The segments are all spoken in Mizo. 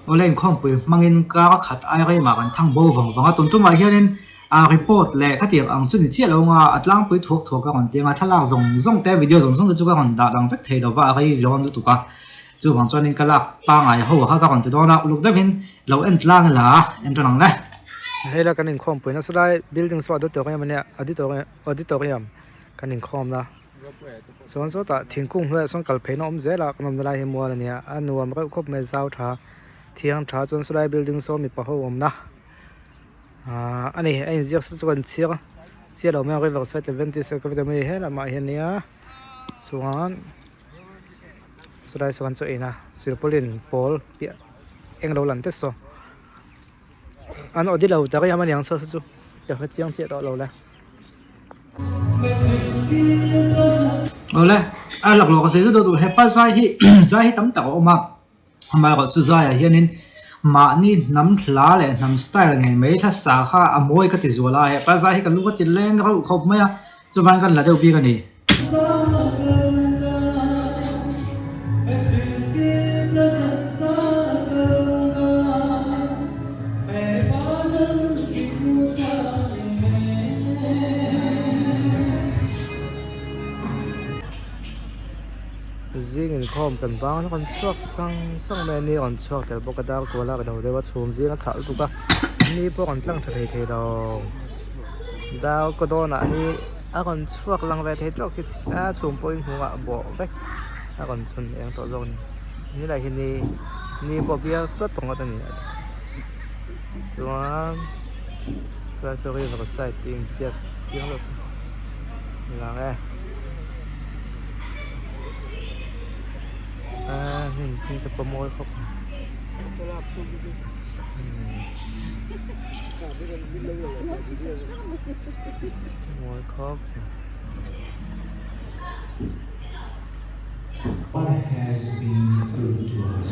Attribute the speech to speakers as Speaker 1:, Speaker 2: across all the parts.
Speaker 1: Awle inkhawmpui hmangin kar khat ai reimah kan thang bo vang vang a, tun tumah hianin a report leh khatiang ang chu ni chiah lo anga a tlangpui thuak thuak ka rawn tiang a, thlalak zawng zawng te video zawng zawng te chu ka rawn dah dang vek thei lo va a rei zawn lutuk a, chuvang chuanin ka lak pangai ho kha ka rawn ti dawn a, uluk deuhin lo en tlang ila en ṭan ang le.
Speaker 2: Hei la kan inkhawmpui nasa lai building saw auditorium a nia auditorium kan inkhawmna. Chuan sawtah thingkung hnuaiah sawn kal pheina awm zel a kan awmna lai hi mual a nia a nuam reuh khawp mai zau tha thiang tha chuan sawlai building saw mipa ho awmna ahh a ni a inziak saw chu kan chhiar a chiah lo mai a river side adventist academy he lamah hian nia chuan sawlai saw kan chaw eina silpaulin pawl piah englo lan te saw an aw dilo tak em aniang saw chu ka hre chiang chiah tawh lo le.
Speaker 1: Awle, a laklawh ka sawi zet deuh hepa zai hi zai hi tam tak a awm a, amaherawh chu zaiah hianin mahni hnam hla leh hnam style ngei mai hlasa kha a mawi ka ti zual a, hepa zai hi ka lu ka ti leng reuh khawp mai a, chuvangin kan la deuh bik a ni.
Speaker 2: Zing inkhawm kan bang a rawn chhuak sang sang mai a ni a rawn chhuak tel bawk a dar kual a lo deuh a chhum zing a chhah lutuk a ni pawh a rawn tlang tha thei thei lo dar kaw dawnah ni a rawn chhuak lang ve thei tawk hi a chhum pawhin hnungah a bawh vek a rawn chhun eng tawh zawk a ni helai hi ni ni pawh bial tawt tawh ngawt a ni chuan chuan saw river side tih inziak chiang deuh lang e a hnim hnim te pawh mawi khawp mai mawi khawp mai.
Speaker 3: God has been good to us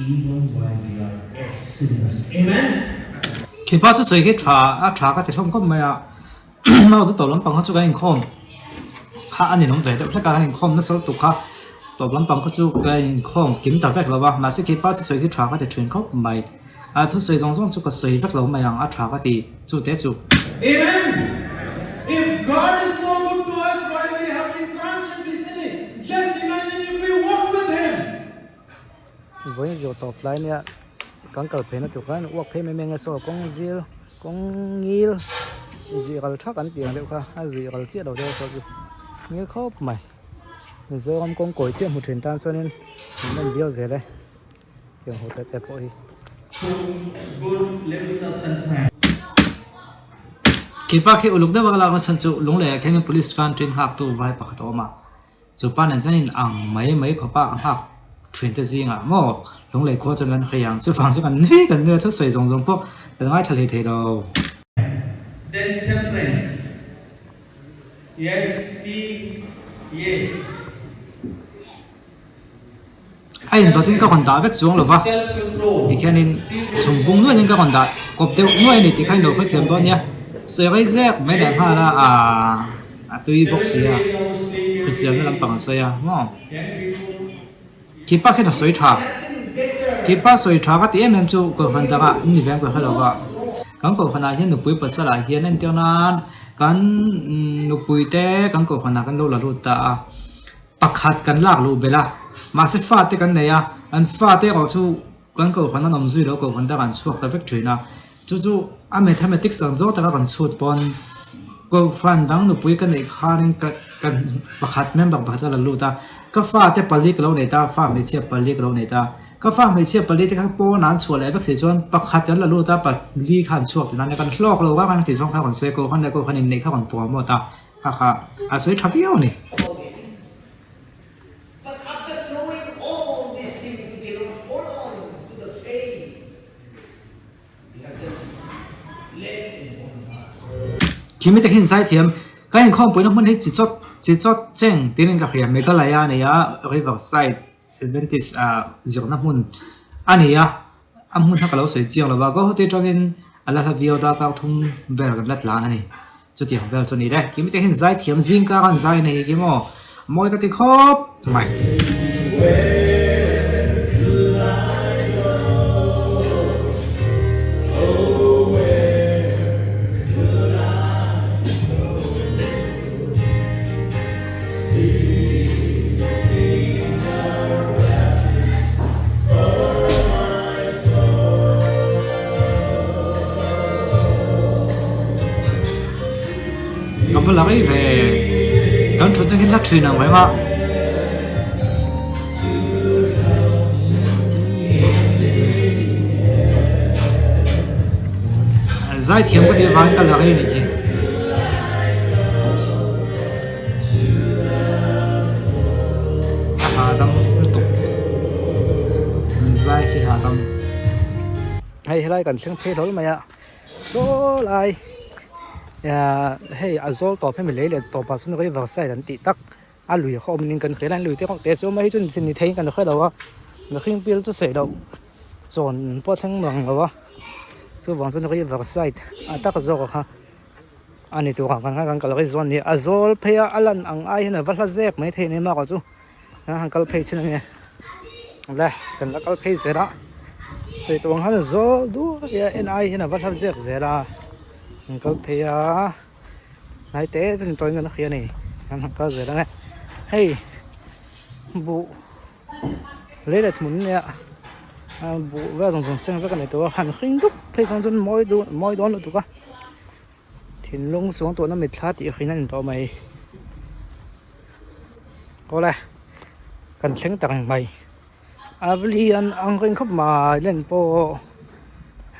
Speaker 3: even while we are yet sinners. Amen.
Speaker 1: Khipa chu sawi khi tha a tha ka ti hlawm khawp mai a nau chu tawp lampang kha chu kan inkhawm kha a ninawm ve deuh hlek a kan inkhawm nasa lutuk kha tawp lampang kha chu ka inkhawm kim ta vek lo va mahse khipa chu sawi khi tha ka ti thin khawp mai a thusawi zawng zawng chu ka sawi vek lo mai ang a tha ka ti chu te chu.
Speaker 3: Amen. If God is so good to us while we have been constantly sinning, just imagine if we walk with him.
Speaker 2: Vawiin zir tawp tlai nia kan kal phei na tur khan uak phei mai mai nge saw kawng zil kawng ngil zih ral thak an tih ang deuh kha a zih ral chiah lo deuh saw chu ngil khawp mai Mizoram kawng kawi chiah hmu thin tan chuanin min en viau zel e tiang ho te te pawh hi.
Speaker 1: Khi pa khi uluk deuh a ka lakna chhan chu Lunglei ah khianin police van train nghak tu vai pakhat a awm a. Chu pa nen chuan in ang mai mai khawp a, a nghak thian te zingah maw Lunglei khua chuan kan hrei ang, chuvang chu kan nui kan nui a thusawi zawng zawng pawh kan ngaithla hlei thei lo.
Speaker 3: Then temperance Yes T A.
Speaker 1: A indawtin ka rawn dah vek chuang lo va, tikhianin chhung bung nuahin ka rawn dah kawp deuh nuai a ni tih kha in lo hrethiam dawn nia. Sawi rei zek mai leh nghal a, aaa a tui bawk si a, hriselna lampang a sawi a maw. Khipa khian a sawi tha, khipa sawi tha ka ti em em chu kohhran dangah ni veng ka hre lo va, kan kohhranah hian nupui pasalah hian entir nan kan nupui te kan kohhranah kan lo la lut ta a. Pakhat kan lak luh belh a, mahse fate kan nei a, an fate erawh chu kan kohhran an awm zui lo, kohhran dang an chhuak ta vek thin a, chu chu a mathematics ang zawng taka kan chhut pawn kohhran dang nupui ka neih khanin ka ka pakhat member pakhat ka la lut a, ka fate pali ka lo nei ta, fa hmeichhia pali ka lo nei ta, ka fa hmeichhia pali te kha pawnah an chhuah leh vek si chuan pakhat kan la lut a, pali kha an chhuak tihna ania, kan hlawk lo vang ang tih zawng kha rawn sawi a, kohhran leh kohhran inneih kha rawn promote a. A kha a sawi tha viau a ni. Khi mite khin zai thiam ka inkhawmpuina hmun hi chi chawt chi chawt cheng tiin in ka hria Meghalaya a ni a Riverside Adventist ah zirna hmun a ni a a hmun kha ka lo sawi chiang lo va Guwahati atangin a la hla viau darkar thum vel kan la tlan a ni. Chutiang vel chu ni le. Kimi te hian zai thiam zing kar an zai nei hi maw? Mawi ka ti khawp mai. la rei ve kan thutna hi la thin ang reng a. Zaithiam ka tih avangin ka la rei anih khi. A hahdam lutuk. Zai khi hahdam.
Speaker 2: Hei helai kan thleng phei hlawl mai a saw lai hei a zawl tawp hemi lei leh tawpah chuan river side an tih tak a lui kha awmin kan hria a lui te te chu mai hi chu ni theiin kan hre lo a mihring pil chu sawi loh chawn pawh thleng lang lo a chuvang chuan river side a tak zawk kha a ni tur ang kan kan kal rei zawn a ni a zawl phei a a lan ang ai hian a va hla zek mai thei a ni mak chu. a han kal phei chin a ni le kan la kal phei zel a sawi tawh ang khan a zawl duai a en ai hian a va hla zek zel a an kal phei a hnai te chu ni tawhin kan hria a ni an han kal zel ang e hei buh lei let hmun ania a buh vel zawng zawng seng vek a ni tawh a han hring dup phei chuan chuan mawi duh mawi dawn lutuk a thinlung suang tawhna mitthla tih hrin a ni tawh mai. Awle kan thleng tak ang mai a lian ang reng khawp mai len pawh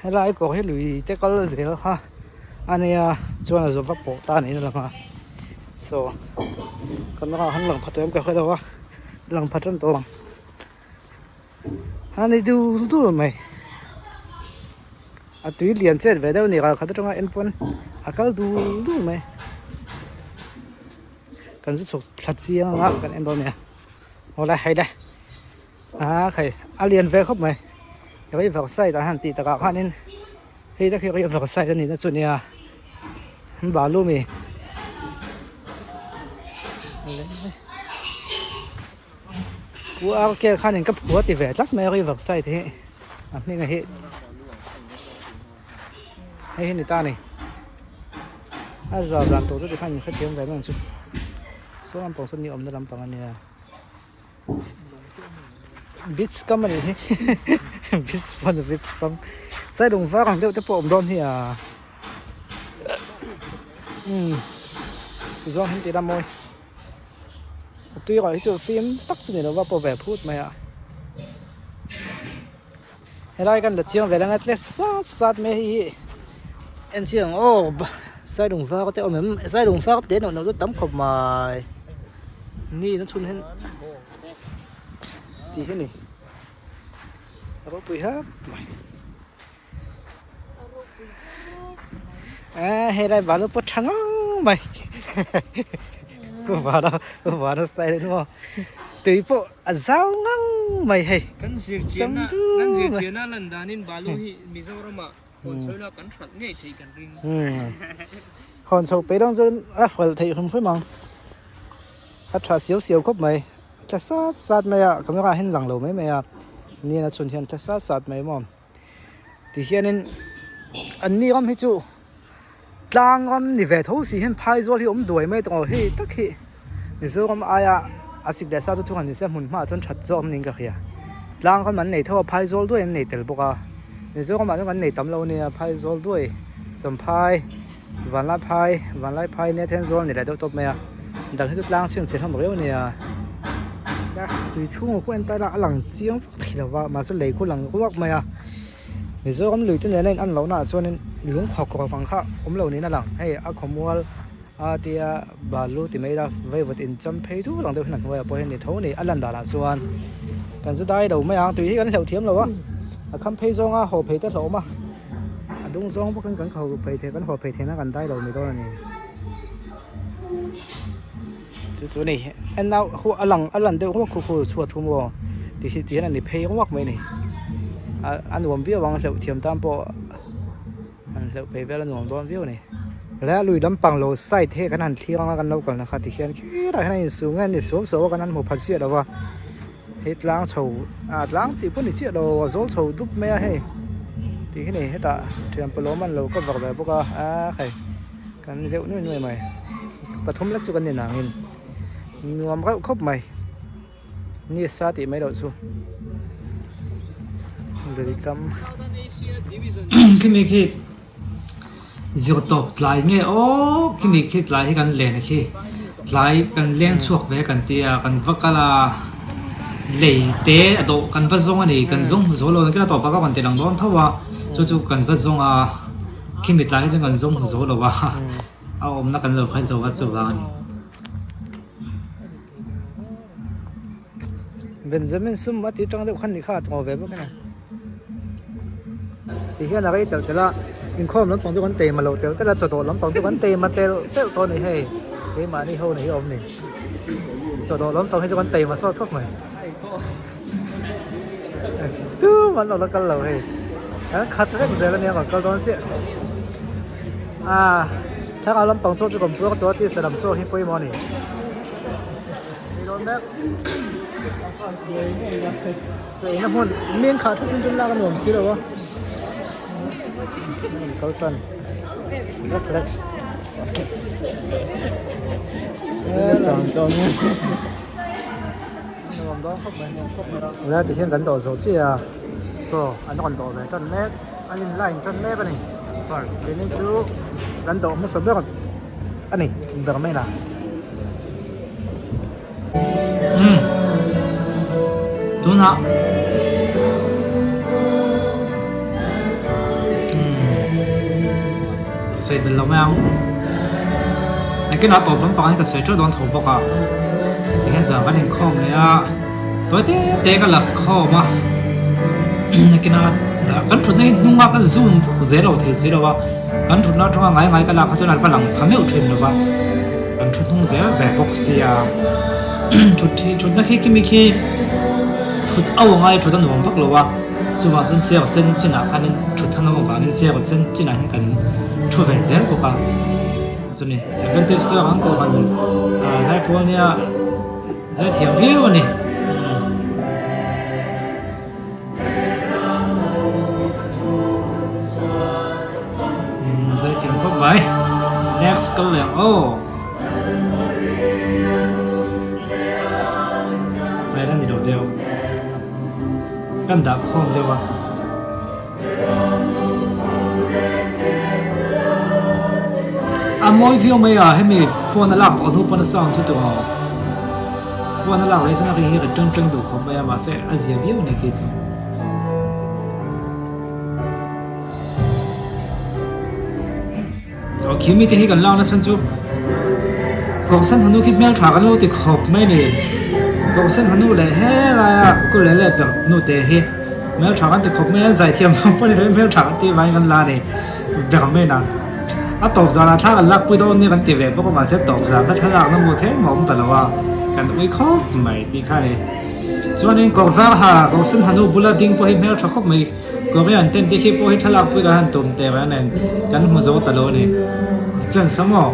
Speaker 2: helai kawr hi lui te kal zel kha a nia chuan a zawh vak pawh ta niin a lang a saw camera han lang pha tawh em ka hre lo a lang pha tan tawh ang a ni dul dul mai a tui lian chet ve deuh a ni ralkhat atanga en pawn a kal dul dul mai. Kan zu chhuk thla chiang a kan en dawn nia awle hei le ah hei a lian ve khawp mai river side an han tih takah khanin hei tak hi river side a nihna chu nia balu mi u R K khanin ka phua ti ve tlat mai river side hi a hming a hi. Hei hi ni ta a ni a zau dan tawh chu tikhan in hrethiam ve mai ang chu saw lampang saw ni awmna lampang a nia beach kam a nih hi beach pawh ni beach kam sailung var ang deuh te pawh a awm dawn hi a umm zawng hi tih la mawi. A tui erawh hi chu fim tak chu ni lo va pawh ve phut mai a. Helai kan la chiang ve la tle sat sat mai hei hi en chiang ang aw sailung var te awm em sailung var te neuh neuh chu tam khawp mai ni na chhun hian tih hi a ni a ropui hap mai a helai balu pawh tha ngang mai pu vana pu vana style in maw tui pawh a zau ngang mai hei
Speaker 4: Kan zir chianna kan zir chianna lan danin balu hi Mizoramah hawn chho ila kan hralh ngei theih kan ring.
Speaker 2: Hawn chho peih dawn chuan a hralh theih hrim hrim ang. A tha siau siau khawp mai. Tla sat sat mai a camera ah hian lang lo mai mai a nian a chhun hian tla sat sat mai maw. Ti hianin an ni ram hi chu tlang ram ni ve tho si hian phaizawl hi awm duai mai tawh hei tak hi Mizoram aia a sik leh sa chu thung han ni se hmun hmaah chuan that zawk niin ka hria tlang ram an nei tho a phaizawl duai an nei tel bawk a Mizoram ah chuan kan nei tam lo ania phaizawl duai Champhai Vanlaiphai Vanlaiphai nia Thenzawl ni leh deuh tawp mai a dang hi chu tlang chhing chhe hlawm riau ania tui chhungah khuan en taila a lang chiang vak thei lo va mahse lei khu lang ruak mai a Mizoram lui te nena in an lohna ah chuanin lung khawk khawk ang kha awm lo niin a lang hei a khawmual a tia balu ti mai ila veivawt in cham phei dul ang deuh hian a hnuaiah pawh hian ni tho a ni a lan danah chuan kan zu dai lo mai ang tui hi kan hleuh thiam lo a a kham phei zawnga haw phei te hlauh awm a a dung zawng bawkin kan kho phei thei kan haw phei theihna kan dai lo mai dawn a ni chu chu a ni en a hu a lang a lan deuh ruak khu khu chhuat thu maw ti hi ti hian a ni phei ruak mai a ni a a nuam viau ang hleuh thiam tan pawh an hleuh phei vel a nuam dawn viau a ni helai a lui lampang lo side hi kan han thlir anga kan lo kalna kha ti hian khirah hian a insu nge a ni suau suau a kan han hmu phat chiah lo va hei tlang chho ah tlang tih pawh ni chiah lo a zawl chho dup mai a hei tih hi ni hetah thian pawlawm an lo cover ve bawk a ah hei kan ni deuh nuai nuai mai pathum lek chu kan ni nangin nuam reuh khawp mai ni sa tih mai loh chu lui kam
Speaker 1: khimi khi. Zirtawp tlai nge aw khimi khi tlai hi kan len a khi tlai kan leng chhuak ve kan ti a kan va kal a lei te a dawh kan va zawng a ni kan zawng hmu zo lo a tawpah ka rawn ti lang dawn tho a chu chu kan va zawng a khimi tlai hi chuan kan zawng hmu zo lo a a awmna kan lo hre lo a chuvang a ni.
Speaker 2: Benjamin sum a tih tang deuh khan ni kha a tawng ve bawk a ni. Ti hian a rei telh telh a, inkhawm lampang chu kan teima lo telh telh a, chawdawh lampang chu kan teima telh telh tawh a ni hei, keimahni ho ni hi a awm ni. Chawdawh lampang hi chu kan teima sawt khawp mai. Tum an lo la kal lo hei, kan khat vek zel a nia kan kal dawn chiah. Ah, thlarau lampang chaw chu kan puar tawh a tisa lam chaw hi pawimawh a ni. Chaina hmun min khah thut in lak a nuam si lo a kal tan rek rek nuam dawn khawp mai nuam khawp mai la ti hian kan dawh zo chiah a saw an rawn dawh ve tan mek an in line tan mek a ni first keini chu kan dawh hmasa ber a ni ber mai la.
Speaker 1: Umm tunah umm sawi belh lo mai ang nakinah tawp lampang hi ka sawi teuh dawn tho bawk a tihian zan kan inkhawm leh a tawi te te ka la khawm a nakinah kan thutna hi hnunga ka zoom vak zel lo thei si lo a kan thutna atanga ngai ngai ka lak kha chuan a va lang pha meuh thin lo va. Kan thu hnung zel ve bawk sia thut hi thutna khi khi mi khi thut au angai thut a nuam vak lo a chuvang chuan chair sen chinah khanin thut a nawm avangin chair sen chinah hian kan thu ve zel bawk a chuni Adventist square ang pawh han ah zaipawl nia zaithiam viau a ni. Zaithiam khawp mai next kal leh ang aw tlai la ni lo deuh kan dah khawm deuh a. A mawi viau mai a hemi phone a lak tawh hnu pawn a sound chu tur maw phone a lak leh chuan a ri hi a ri teng teng duh khawp mai a mahse a zia viau a ni khi chu. Aw khi mite hi kan lak nasa chu kawrsen hanu khi hmel tha kan lo ti khawp mai ni kawrsen hanu leh helaia ukulele ber nu te hi hmel tha kan ti khawp mai a zaithiam lo pawh ni lovin hmel tha kan tih vangin kan la ni ber mai na a tawp zanah thla kan lak pui dawn nia kan ti ve bawk a mahse tawp zan kha thlalak na hmuh theih mah a awm ta lo a kan ui khawp mai tih kha a ni chuanin kawr var ha kawrsen hanu bula ding pawh hi hmel tha khawp mai. Korean ten te khi pawh hi thlalak pui kan han tum teh a nen kan hmu zo ta lo a ni. Chance kha maw?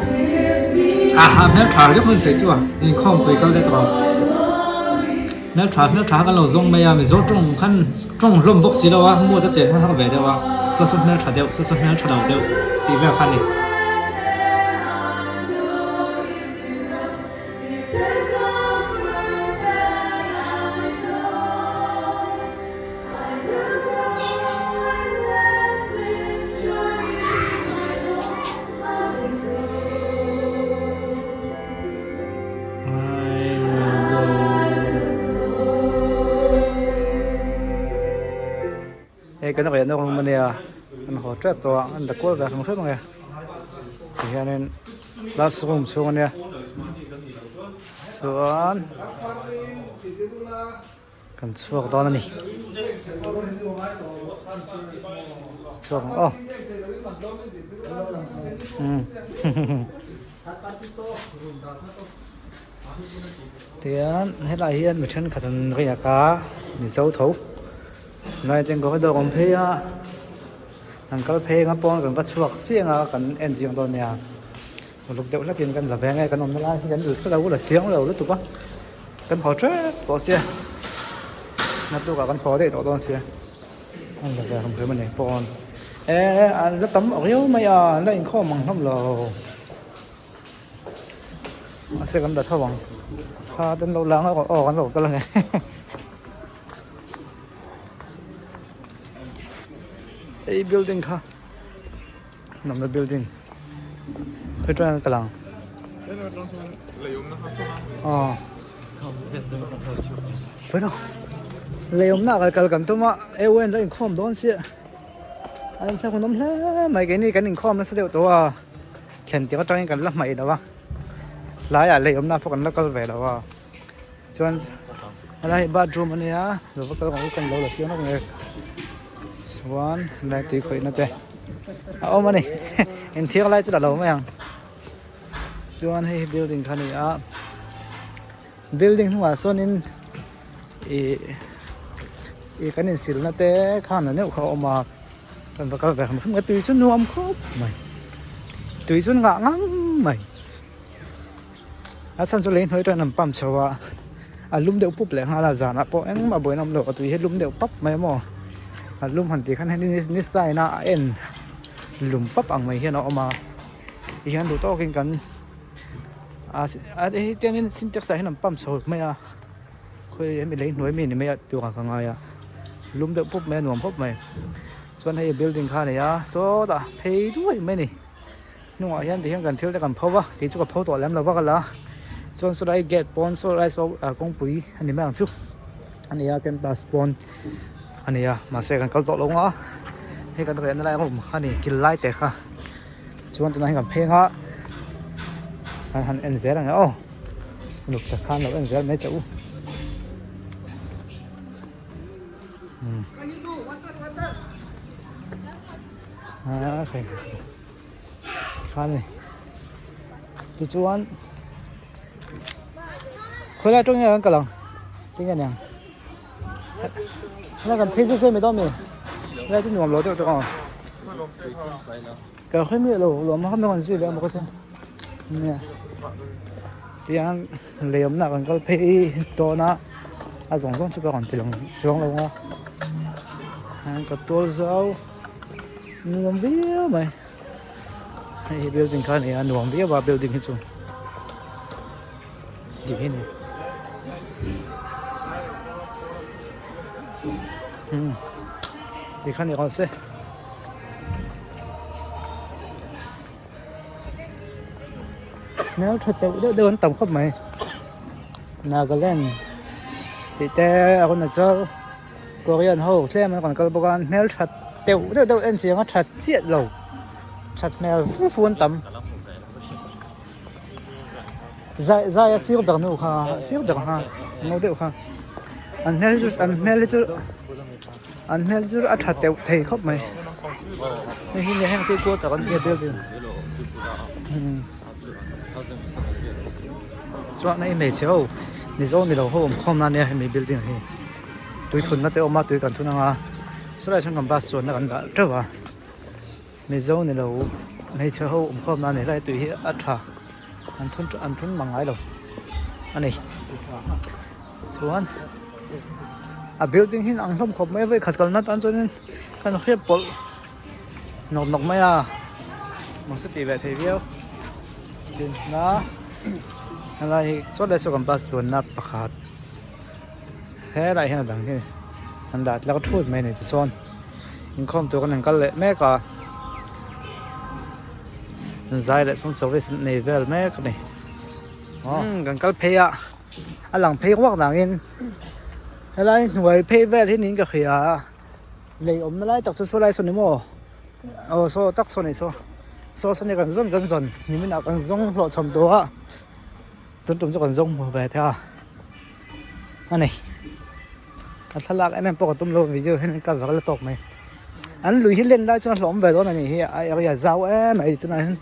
Speaker 1: Aha hmel tha riau hun sawi chu a inkhawm pui kal det rawh. Hmel tha hmel tha kan lo zawng mai a Mizo tawng khan tawng hlawm bawk si lo a mood a chen har har ve deuh a saw saw hmel tha deuh saw saw hmel tha lo deuh tih vel kha a ni.
Speaker 2: Hei kan riahna room ania an haw tep tawh a an la kual ve hrim hrim ang e tihianin classroom chhung ania chuan. Kan chhuak dawn a ni. Chhuak ang aw. Umm. Tihian helai hian mi thenkhat an riak a Mizo tho. Tunlai ten corridor awm phei a an kal phei anga pawn kan va chhuak chiang a kan en chiang dawn nia. Uluk deuh hlakin kan la ve nge kan awmna lai hi kan la chiang lo lutuk a. Kan haw tep tawh sia naktukah kan haw daih tawh dawn sia an la ve hrim hrim a ni pawn eh an la tam riau mai a an la inkhawm ang hlawm lo mahse kan la tho ang kha ten lo lang a aw kan lo kal ange hei building kha. Nawmna building khawi tawng an kal ang aw bueno lei awmna ah kal kan tum a eu en la inkhawm dawn sia a inthlak hun awm hle mai keini kan inkhawm nasa deuh tawh a thlen tirh atangin kan la hmaih lo a tlaiah lei awmna pawh kan la kal ve lo a. Chuan helai hi bathroom a nia lo va kal ang kan lo la chiang lawk mai chuan helai tui khawihna te a awm a ni inthiar lai chu la lo mai ang chuan hei hi building kha a ni a building hnungah sawnin ih ih kan insilna te khan a neuh kha a awm a kan va kal ve hrim hrim a tui chu nuam khawp mai tui chu ngah ngang mai. A chhan chu lei hnuai atangin an pump chho a a lum deuh pup leh nghal a zanah pawh engmah buaina awm lo a tui hi lum deuh pap mai a maw a lum han tih khan hei ni sign a a en lum pap ang mai hian a awm a tihian duh tawkin kan a hei tiangin sintex ah hian an pump chho mai a khawi hemi lei hnuai mi ni mai a turah ka ngai a lum deuh pup mai a nuam khawp mai chuan hei building kha a nei a sawtah phei duai mai a ni. Hnungah hian tihian kan thil te kan pho va kei chu ka pho tawh lem lo vak a la chuan sawlai gate pawn sawlai saw ah kawngpui a ni mai ang chu a ni a campus pawn a ni a mahse kan kal tawh lo ang a hei kan riahna lai room a ni kil lai te kha chuan tunah hian kan pheng a kan han en zel ang e aw uluk tak khan lo en zel mai teh u. Tichuan khawilai atangin nge kan kal ang tinge niang helai kan phei zet zet mai dawn mi helai chu nuam lo deuh tawh ang ka hre miah lo lawm a kan zui leh a maw ka ti nia tiang lei awmna kan kal phei dawn a a zawng zawng chu ka rawn ti lang chuang lo ang a ka tual zau nuam viau mai hei hi building kha a ni a nuam viau a building hi chu dik hi a ni umm tikhan ni rawh se. Hmel tha deuh deuh deuh an tam khawp mai Nagaland tih te Arunachal Korean ho tlem an rawn kal bawk a an hmel tha deuh deuh deuh en chiang a tha chiah lo that hmel fu fu an tam zai zai a sir ber nu kha sir ber kha ngo deuh kha an hmel chu an hmel hi chu an hmel chu a tha teuh thei khawp mai hei hi heng te quarter an nia building chuan hei hmeichhe ho mizo ni lo ho awm khawm na ania hemi building hi tui thunna te a awm a tui kan thun ang a sawlai sawn kan bus chuanna kan dah teuh a mizo ni lo hmeichhe ho awm khawm na a ni helai tui hi a tha an thun an thun mang ngai lo a ni chuan a building hi ang hlawm khawp mai a vawikhat kalna tan chuanin kan hriat pawlh nawk nawk mai a mahse tih ve thei viau tin na helai hi saw lai saw kan bus chuanna pakhat helai hian a dang hi an dah tlar thut mai a ni tichuan inkhawm tur an kal leh mek a zai leh chuan service an nei vel mek a ni kan kal phei a. A lang phei ruak dangin helai hnuai phei vel hi niin ka hria a lei awmna lai tak chu saw lai saw ni maw aw saw tak saw ni saw saw saw ni kan zawn kan zawn nimin ah kan zawng hlawh chhawm tawh a tun tum chu kan zawng hmu ve thei a a ni a thlalak em em pawh ka tum lo video hian ka var la tawk mai an lui hi len lai chuan a hlawm ve dawn a nih hi a area zau em mai tunah hian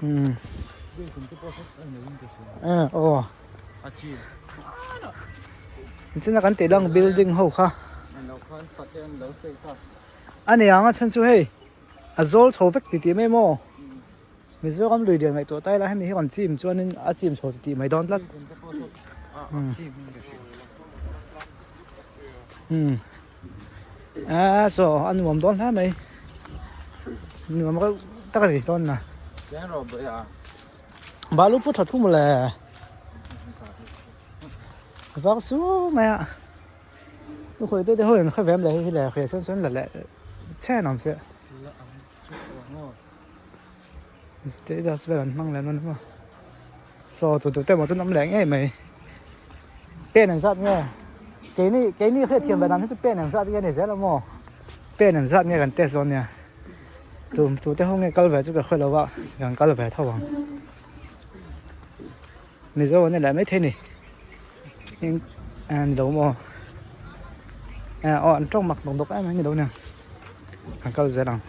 Speaker 2: umm. Aw china kan tih lang building ho kha a ni ang a chhan chu hei a zawl chho vek tih tih mai maw Mizoram lui lian ngaihtuah ta ila hemi hi rawn chim chuanin a chim chho tih mai dawn tlat umm a saw a nuam dawn hle mai nuam reuh tak a ni dawn na. Balu pawh tha thu mawle vak su mai a nu khawi te te ho in khawi vem le hei hi le hria chuan chuan la leh chhen awm se. Status vel an hmang leh dawn emaw saw tu tu te emaw chu an awm leh ngei mai pen an zat nge keini keini hriatthiam ve dan hi chu pen an zat nge a ni zel a maw pen an zat nge kan test dawn nia tu tu te ho nge kal ve chu ka hre lo a kan kal ve tho ang Mizo an ni leh maithei a ni a ni lo maw aw an tawng mak dawk dawk em a ni lo nia kan kal zel ang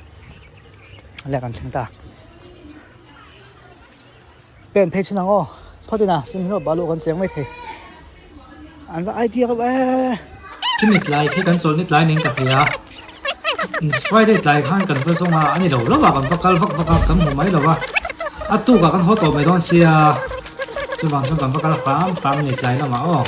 Speaker 2: leh kan thleng ta pen phei chin ang aw phawt in a chumi hlawh balu kan cheng maithei an va idea reuh e.
Speaker 1: Chumi tlai khi kan chawlhni tlai nen ka hria Friday tlai khan kan va zawng a a ni lo lo a kan va kal vak vak a kan hmu mai lo a a tukah kan haw tawh mai dawn sia chuvang chuan kan va kal hram hram ni tlai lamah aw.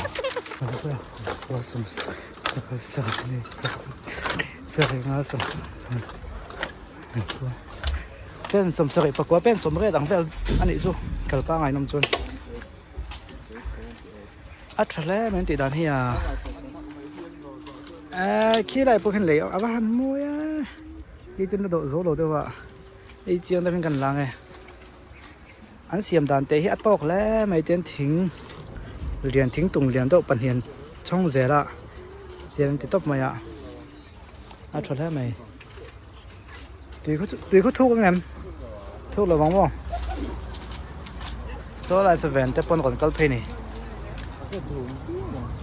Speaker 2: Pen sawmsarih pakua pen sawmriat ang vel a nih chu kal pangai nawm chuan. A tha hle mai an tih dan hi a eee khi lai pawh khian lei a va han mawi a hei chu na dawh zo lo deuh a hei chiang deuhin kan lang e an siam dan te hi a tawk hle mai tian thing lian thing tung lian deuh pahnih an chhawng zel a tian an ti tawp mai a a tha hle mai tui khaw tui khaw thuk ang em thuk lo vang maw saw lai saw ven te pawn rawn kal phei ni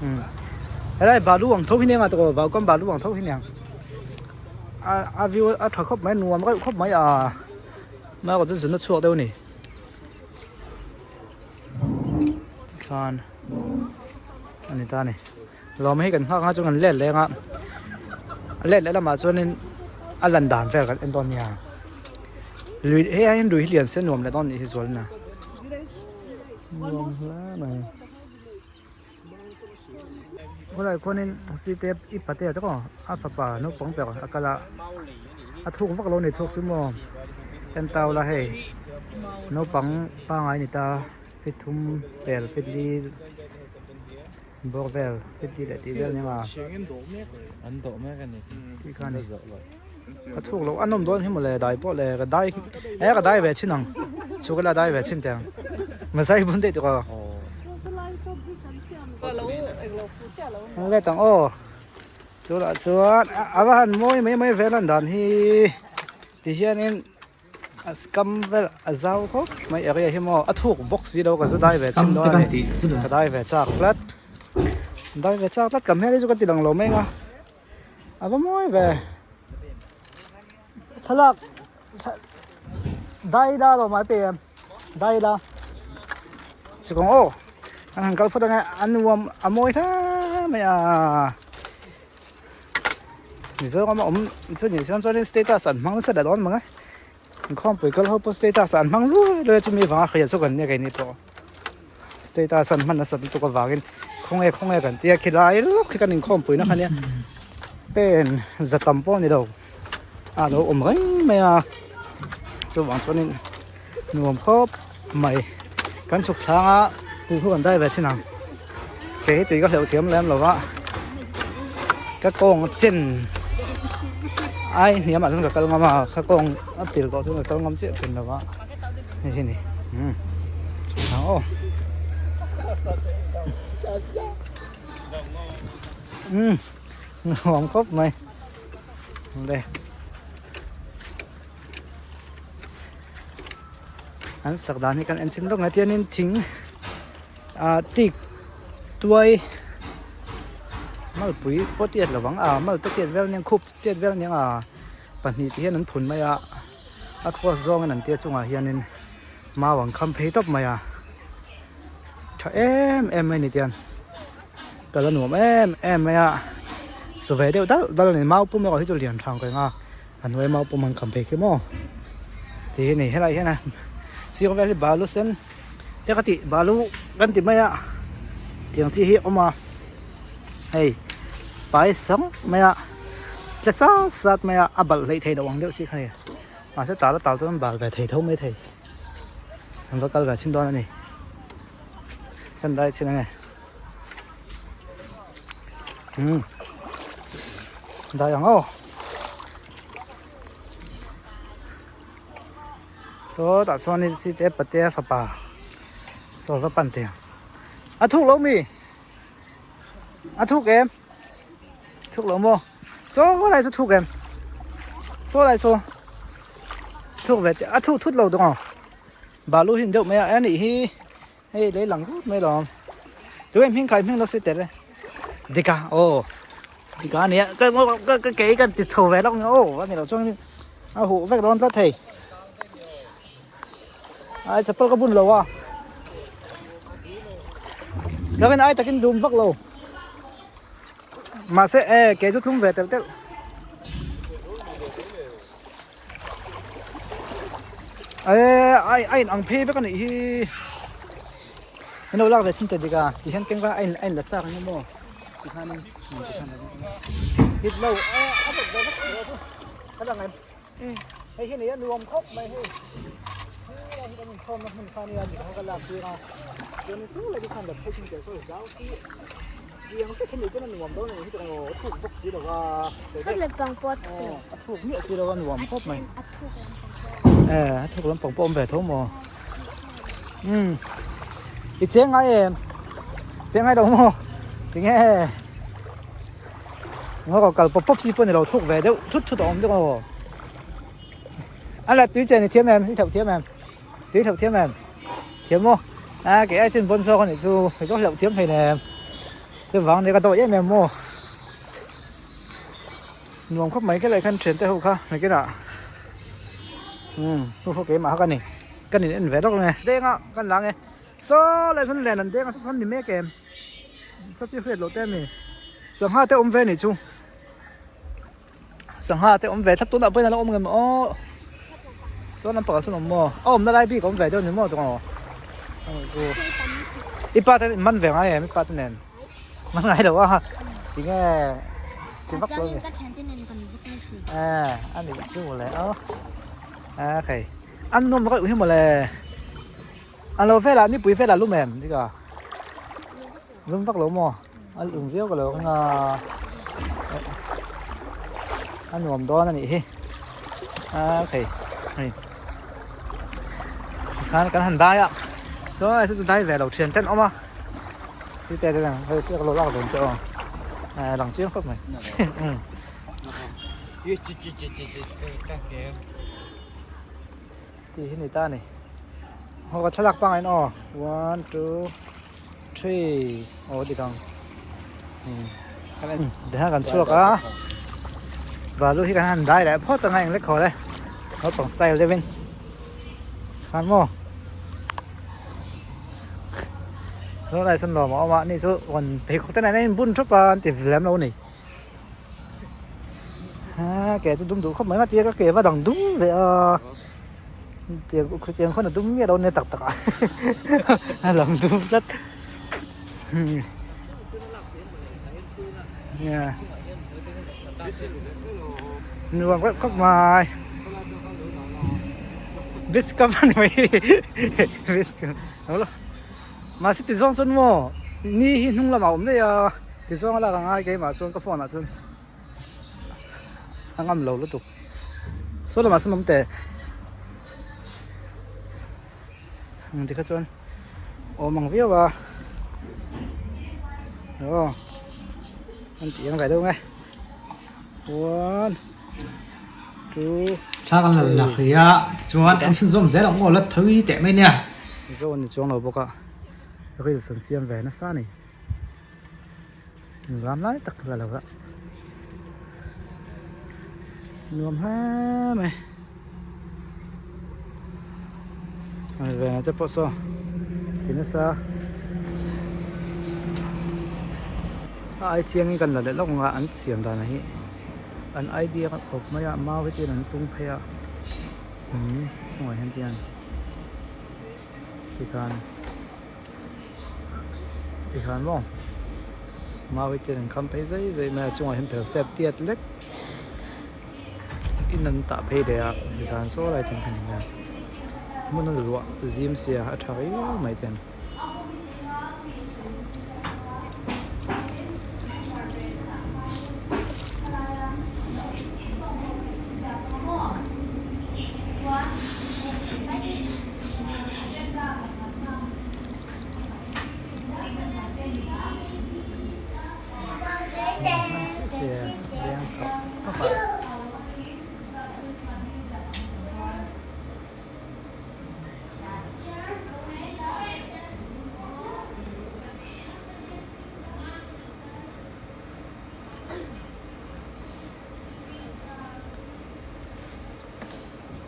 Speaker 2: um helai balu ang tho hi nia tawh vau kam balu ang tho hi nia a a view a tha khawp mai nuam reuh khawp mai a mai erawh chu zun a chhuak deuh a ni khan a ni ta a ni. Lawm hi kan nghak anga chuan kan let leh anga a let leh lamah chuanin a lan dan vel kan en dawn nia lui hei ai hian lui hi lian se nuam leh dawn nih hi zual na nuam hle mai khawlai khuanin site i patea te pawh a fapa naupang ber a kal a a thuk vak lo a ni thuk chu maw en tau la hei naupang pangai a ni ta feet thum pel feet li. Bawk vel fifty leh tih vel nia
Speaker 5: an dawh mek a ni
Speaker 2: tih kha a ni ka thuk loh a nawm dawn hi mawle dai pawh le ka dai e ka dai ve chhin ang chu ka la dai ve chhin teh ang mazai bun daih tuk a ang let ang aw chu lah chuan a va han mawi mai mai vel an dan hi ti hianin. A scam vel a zau khawp mai area hi maw a thuk bawk si lo ka zu dai ve chhin dawn a ni ka dai ve chak tlat dai ve chak tlat ka hmel hi chu ka ti lang lo mai ang a a va mawi ve thlalak dai la lo mai pe em dai la chukawng aw an han kal phawt ang e a nuam a mawi hle mai a. Mizoram a awm chu nih chuan chuanin status an hmang nasa leh dawn mang e inkhawmpui kal ho pawh status an hmang luai luai a chumi vanga hriat chu kan nia keini pawh status an hman nasat lutuk avangin khawnge khawnge kan tia khilai lawk khi kan inkhawmpui na kha nia pen za tam pawh a ni lo a lo awm reng mai a chuvang chuanin nuam khawp mai kan chhuk thlang a tui khu kan dai ve chin ang kei hi tui ka hleuh thiam lem lo va ka kawng chen ai hniam ah chuan ka kal ngam a ka kawng a pil tawh chuan ka kal ngam chiah thin lo va hei hi ni umm chhuk thlang aw umm nuam khawp mai le. An sak dan hi kan en chhin lawk mai tianin thing ah teak tuai malpui pawh tiat lo ang ah mal te tiat vel aniang khup tiat vel aniang ah pahnih te hian an phun mai a a cross zawngin an tia chungah hianin mau an kham phei tawp mai a tha em em mai a ni tiang kal a nuam em em mai a su ve deuh dal dal a ni mau pum erawh hi chu lian tha ang reng a. A hnuai mau pawh man kham phei khi maw ti hi ni helai hian a sir vel hi balu sen te ka tih balu kan ti mai a tiang chi hi a awm a hei fai sang mai a tle sat sat mai a a balh hleih theih loh ang deuh si kha ni mahse tal a tal chuan bal ve thei tho mai thei an va kal ve chhin dawn a ni kan dai chhin ang e umm dai ang aw. Sawtah chuan cite patea fapa saw va pan thei ang a thuk lo mi a thuk em thuk lo maw saw lai saw thuk em saw lai saw thuk ve a thuk thut lo dawng aw balu hi an deuh mai a a nih hi hei lei lang rut mai lawm tunge hming khai hming lo si tel e dika aw dika a nia ka ka ka kei kan ti chho ve lawk nia aw a ni loh chuan a huh vek dawn tlat thei ai chapal ka bun lo a ka rin ai takin dum vak lo mahse e ke chu tlum ve telh telh. Eee a in ang phei vek a nih hi min lo lak ve sin ta dik a ti hian keng va a in la sak ang emaw ti khan in ti khan hit lo a a vawt ve vek tawh chu ka la ngaih hei hi nei a nuam khawp mai hei helai hi kan inkhawmna hmun kha ania dik ang ka lak tir a chuanin saw lai te khan la phei thin teh saw zau hi. Tiang vek hi nih chuan a nuam dawn a nih hi tawh aw a thuk bawk si lo a.
Speaker 6: Chhut lampang pawh a thuk.
Speaker 2: A thuk miah si lo a nuam khawp mai.
Speaker 6: A thuk lampang pawh.
Speaker 2: E a thuk lampang pawh awm ve tho maw. Um i cheng ngai em? Cheng ngai lo maw? Tinge ngaw kal kal pawp pawp si pawh ni lo thuk ve deuh thut thut a awm deuh aw. A la tui chen i thiam em? I theuh thiam em? Tui hlauh thiam em? Thiam maw? A kei ai chuan bawn zawk a nih chu kei chu hlauh thiam thei lem. Chuvang nia ka dawh em em maw? Nuam khawp mai khelai khan thian te ho kha nakinah umm hu hu keimah kha ka ni ka nin en ve lawk nge. Denga kan la nge saw leh chuan len an denga saw chuan ni mek em saw chu hriat loh te ami sangha te awm ve nih chu. Sangha te awm ve thlap tunah pawhin a la awm ngem aw sawn lampangah sawn awm maw a awmna lai bik a awm ve deuh ni maw tawng aw chu i pa te man ve ngai em i pa te nen man ngai lo a tinge ti vak lo e a nih chu mawle aw a khai an nawm reuh hi mawle a lo velah nipui velah lum em tika lum vak lo maw. A lung viau ka lo ang a a nuam dawn a nih hi a thei hei tikhan kan han dai a chuan hei chu dai ve lo thian ten awm a site te ang hei ka lo lak dawn che aw a lang chiang khawp mai tih hi ni ta a ni haw ka thlalak pangngai in aw one two three aw dik ang tikhan kan chhuak a balu hi kan han dai leh phawt anga eng lek haw le naupang style deuhin khan maw saw lai sawn lawm a awm a ni chu rawn pheikhawk te nen a inbun thup a an ti lem lo a ni. Ha ke chu dum duh khawp mai a tia ka ke va dang dum ve a tiang tiang khawn a dum miah lo nia tak tak ah a lang dum tlat nia nuam khawp khawp mai biscuit a ni mai biscuit mahse ti zawng chuan maw ni hi hnung lamah a awm daih a. Tichuan a lak ang a keimah chuan ka phone ah chuan a ngam lo lutuk saw lamah sawn awm teh ang tikha chuan awm ang viau a aw an tih ang ve deuh nge one two
Speaker 1: Thla kan lo la hrih a tichuan en chhunzawm zel ang aw la thawi teh mai nia.
Speaker 2: Mizo an ni chuang lo bawk a reels an siam ve nasa a ni. Nuam lai tak la lo a nuam hle mai hei ve te pawh saw ti nasa a ai chiang in kan la leh lawk ang a an siam dan hi an idea kha khawp mai a mau hi chuan an tung phei a umm chungah hian tian tikhan. Tikhan maw mau te an kham phei zai zai mai a chungah hian phel sep tiat lek in an tah phei leh a tikhan saw lai ten khan eng hmun a luah zim sia a tha viau mai ten.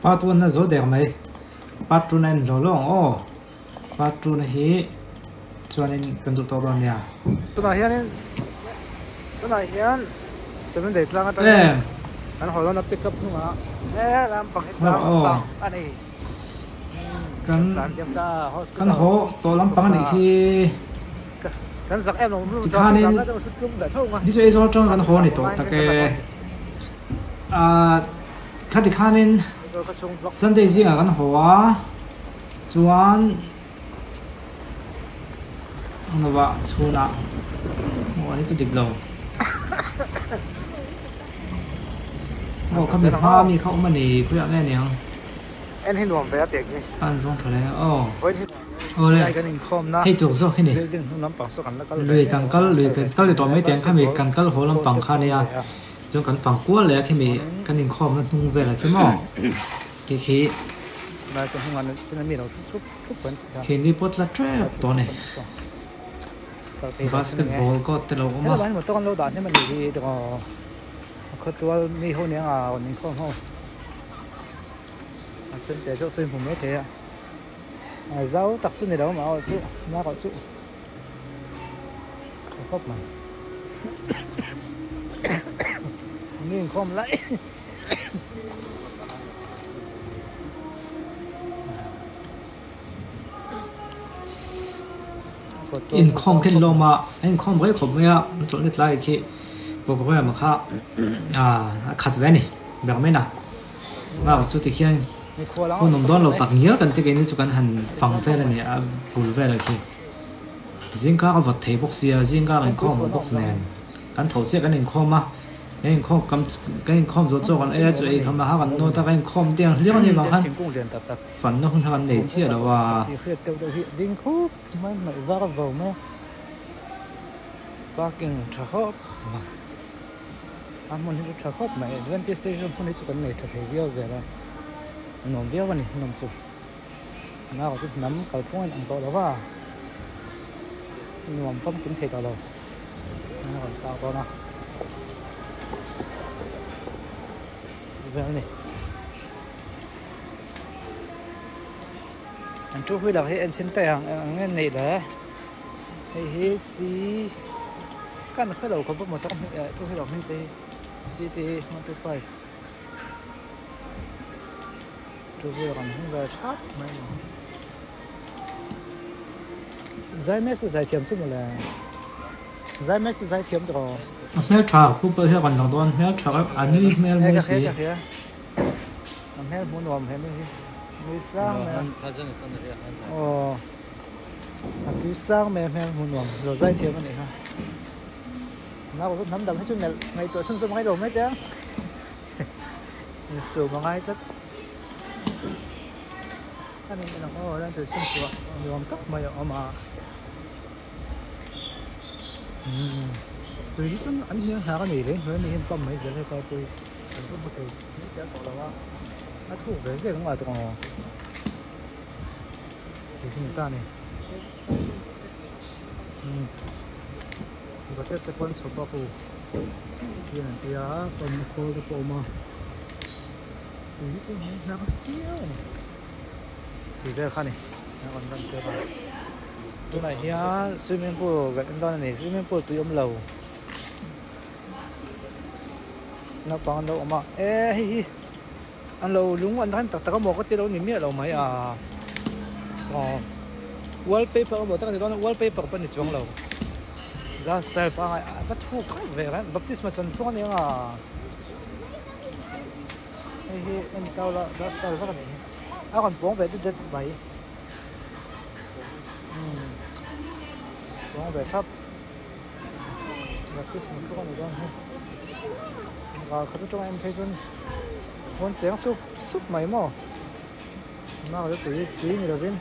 Speaker 1: Part one na zo der mai part two na en hlawh hlawh ang aw part two na hi chuanin kan duh tawh dawn nia.
Speaker 2: Tunah hianin tunah hian seven day tlang atangin kan haw dawn a pick up hnungah he lampang hi tlang lampang a ni.
Speaker 1: Kan kan haw tawh lampang a nih hi. Tikhanin ni chu Aizawl atang kan haw a ni tawh tak e. Ahh khati khanin Sunday zingah kan haw a chuan engemaw chhunah aw hei chu dik lo aw khami hma ami kha awm a ni khawiah nge niang a an zawng tha hle aw awle hei tur zawk hi ni lui kan kal lui kan kal ni tawh mai teh ang khami kan kal haw lampang kha nia. Chuan kan fang kual leh a khimi kan inkhawmna hnung velah khi maw khi khi khi ni pawh tla tep tawh a ni basketball court te lo awm a. Inkhawm khi an lawm a, an inkhawm rei khawp mai a, an chawlhna tlai khi program kha a khat ve a ni ber mai na. Nghak chu tikhian hun awm dawn lo tak ngial kan ti keini chu kan han fang vel a ni a bul velah khi. Zingkar a vawt thei bawk sia, zingkar inkhawm awm bawk nen kan tho chiah kan inkhawm a, kan inkhawm kam kan inkhawm zawh chaw kan ei a, chaw ei kham ah kan nawt a, kan inkhawm te ang hliau a nih vang khan fanna hun kha kan nei chiah lo a.
Speaker 2: A hmun hi chu tha khawp mai Adventist te hian hmun hi chu kan nei tha thei viau zel a nuam viau a ni hnam chu nau chu hnam kalphung a in ang tawh lo va nuam famkim thei tawh lo a rawn kak dawn a vel a ni an two wheeler hi en chhin teh ang eng nge neih le. Hei hi C kan hre lo khawp a motor hming eh two wheeler hming te hi C T 125 two wheeler an hming ve thap mai a ni zai mek chu zai thiam chu mawle zai mek chu zai thiam tawh
Speaker 1: A hmel tha pu pawh hi a rawn lang dawn hmel tha reuh a nui hmel mawi si.
Speaker 2: A hmel hmuh nuam he ni hi nui sang mai a aw. A tui sang mai a hmel hmu nuam lo zai thiam a nih kha. Nau chu hnam dang hi chu melh ngaihtuah chhun zawm ngai lo mai teh ang. Insum a ngai tlat. A nih en ang aw lan tui chhun chhuah nuam tak mai a awm a. Umm tui hi chuan an hniang hlak a ni leh hnuai mi hian pump mai zel hetlai pawh hi kan chu hmu thei mai teh a tawh lo a. A thuk ve zek ang a tawng aw. Ta ni bucket te pawh an chhawp a hu hian an ti a pump khawl te pawh a awm a tui hi chu a hnang viau a ni tui vel kha a ni a rawn lan tir a tunah hian swimming pool kan en dawn a ni swimming pool tui awm lo naupang an lo awm a e hei hi. An lo lung an rem tak tak a maw ka ti lo ni miah lo mai a aw wallpaper emaw tak a ni dawn a wallpaper pawh a ni chuang lo glass style pangai a va thuk reuh ve reng baptisma chan thlung a ni ang a hei hi en tau la glass style vek a nih hi a rawn pawng ve det det mai umm pawng ve thlap baptisma thlung a ni dawn hi. Ral khat atanga en phei chuan rawn cheng sup sup mai maw nau te tui tui ni lovin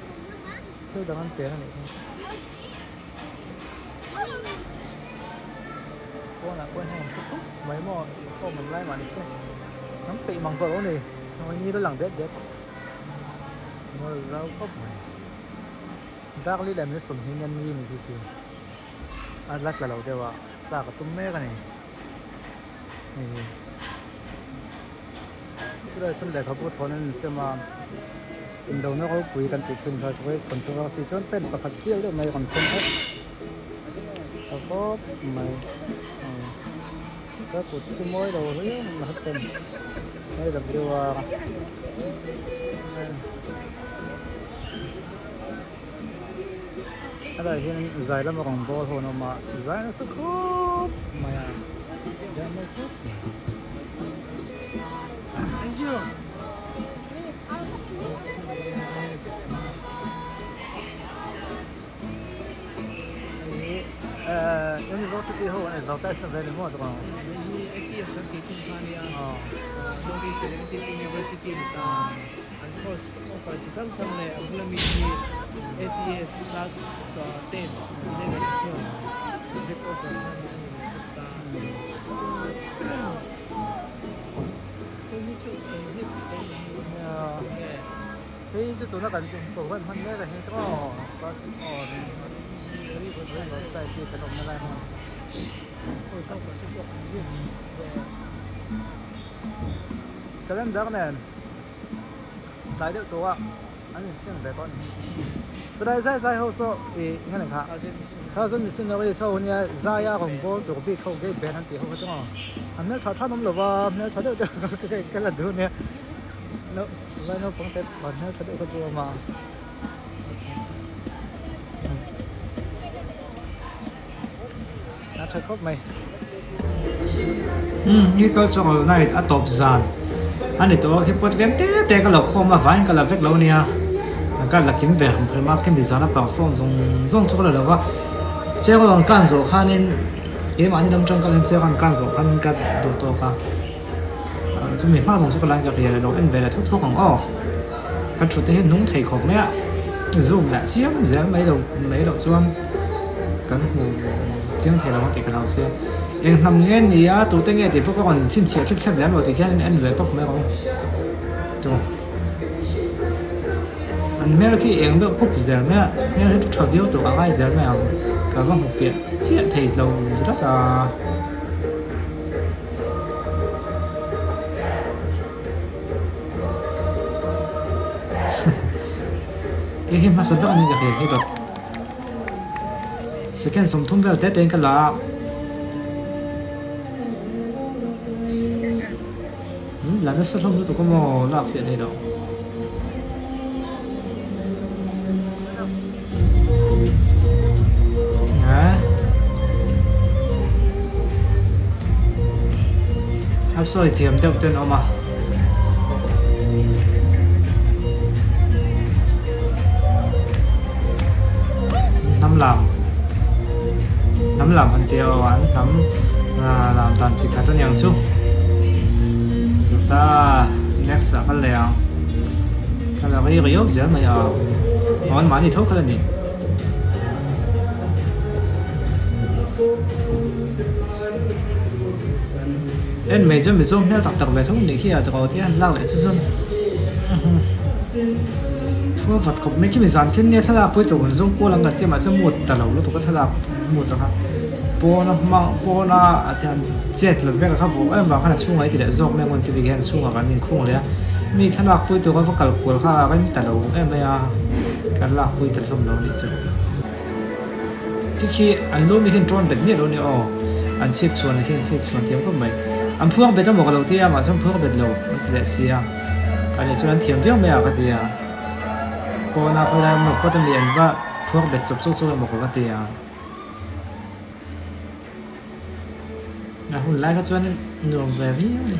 Speaker 2: thil dang an cheng a nih hi pawnah pawh hian an thu khup mai maw inkhawm an lai mah ni se an peih mang tawh lo a ni ni la lang det det mual zau khawp mai darli leh min sawmhnih hian ni a ni khi khi a la tla lo deuh a. Tlak a tum mek a ni. Hei hi. Chulaiah chuan lehkhabu thawn an insem a, indona ropui kan tih thin kha great controversy chuan pen pakhat sial deuh mai a rawn chhem tlat ta khawp mai. Ka kut chu mawi lo riau mai a pen AWR a. Helai hian zai lama rawn bawl ho an awm a, zai nasa khawp mai a, zai mawi khawp mai. Thank you. Hei hi University ho an advertise na vel emaw tawh ang.
Speaker 4: Hei hi ATS kan tih thin kha a nia, North East Executive University a ni ta. An course offer chi hrang hrang leh a bula mi hi ATS class 10 11 chuan subject offer kha a ni leh bawk ta. Hei hi chu engzir chi te ni hi.
Speaker 2: Hei chu tuna kan program hman mek a hi tawh classic aw riverside kan awmna lai hmun. Calendar nen tlai deuh tawh a an insiam ve tawh a ni. Chulai zai zai ho saw ih eng eng kha Thousand Missionaries ho nia zaia rawn bawl tur bik ho gate band an tih ho kha chu maw an hmeltha than awm lo va hmeltha deuh deuh ka la duh nia vai naupang te an hmeltha deuh kha chu a awm a. A tha khawp mai.
Speaker 1: Umm hi cultural night a tawp zan a ni tawh a khi pawt tlem te te ka lo khawm a vaiin ka la vek lo nia ka la kim ve hrim hrim a khimi zan a perform zawng zawng chu ka la lo va cheng rawn kan zawh khanin keimahni lam tang kalin cheng rawn kan zawh khanin ka duh tawk a chumi hma zawng chu ka la inzak riai lo en ve leh thawk thawk ang aw ka thut te hi nung thei khawp mai a zoom leh chiam zel mai lo mai loh chuan. Kan hmu chiang thei lo ang tih ka hlau sia. Eng hnam nge ni a, tute nge tih pawh ka rawn chhinchhiah thlep thlep lem lo tih khian en ve tawp mai rawh u. Chu an hmel khi eng deuh phup zel mai a, hmel hi thu tha viau tur a ngai zel mai ang. Ka va hmu fiah chiah thei lo tlat a. Hei hi hmasa ber a ni ka hria hi dawt. Second 30 vel te tein ka la a. Hmm, la nasa hlawm lutuk amaw lak fiah thei lo. A sawi thiam deuh ten awm a. Hnam lam hnam lam an tia aw an hnam lam dan chi khat aniang chu chuta next ah ka leh ang ka la rei riau zel mai a aw an mahni tho kha la ni. En mai chuan Mizo hmel tak tak ve tho nih khi a tawh tia han lak leh chu chuan thu a vat khawp mai khi mi zan khin nia thlalak pawh hi tur hun zawng kual ang kan tia mahse mut ta lo lutuk a thlalak mut ang kha pawna hmang pawna a ti han chet la vel kha vawh em vang khan a chhungah i ti leh zawk mai ang ti hian chhungah kan inkhung leh a mi thlalak pui tur a va kal kual kha a rem ta lo em mai a kan lak pui ta hlawm lo a nih chu. Khi khi an lu mi hian tawn bet miah lo a ni aw, an chhip chhuan khi an chhip chhuan thiam khawp mai. An phuak bet amaw ka lo ti a, mahse an phuak bet lo an ti leh si a, a nih chuan an thiam viau mai a ka ti a, pawna khawilai awm lo pawt ami an va phuak bet chawp chawk chawk emaw ka va ti a. A hun lai kha chuan nuam ve viau a ni.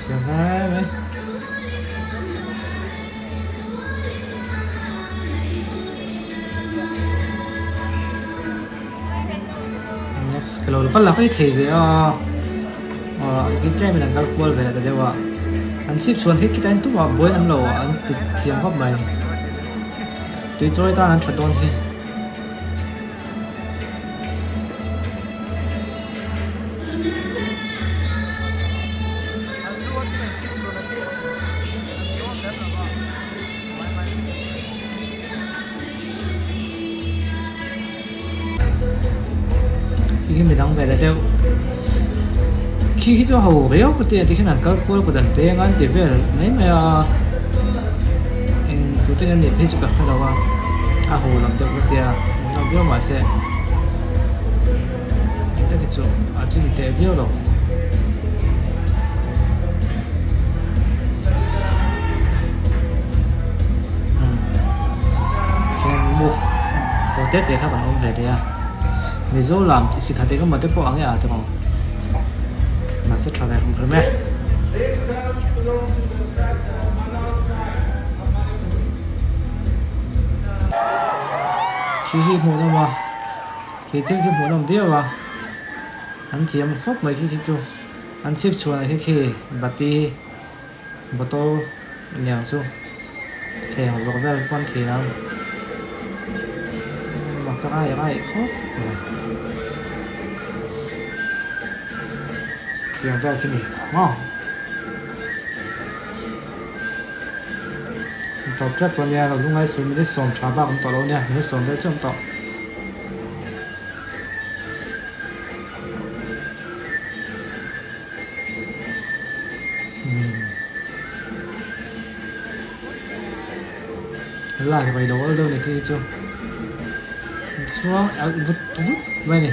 Speaker 1: Thiam hle mai. Next ka lo va la kai thei ve a aw hi tlem in an kal kual ve leh ta deuh a an chhip chhuan hi khitah hian tumah buai an lo an ti thiam khawp mai tui chawi tan an tha dawn hi. Khi midang ve leh deuh. Khi khi chu a ho riau ka ti a tikhian an kal kual kut an peng a an ti vel mai mai a eng tute nge an nih phei chu ka hre lo a a ho lam deuh ka tia hmuhnawm viau mahse eng tak hi chu a chu ni teh viau lo. Khian move ho te te kha kan awm ve thei a. Mizo lam tih sikhat eng emaw te pawh ang e a tawng ang. Mahse tha ve hrim hrim e. Khi hi hmuhnawm a, khi thil khi hmuhnawm viau a, an thiam khawp mai khi khi chu. An chhip chhuan khi khi bati bottle lian chu thleng zawk vel pawn thiam mak ka ngai ngai khawp mai tiang vel khi ni maw tawp tep tawh nia lo lungai suh minute sawm tha bak awm tawh lo nia minute sawm vel chu awm tawh. Lai vai lo al deuh ni khi chu chuang alh vut vut mai ni.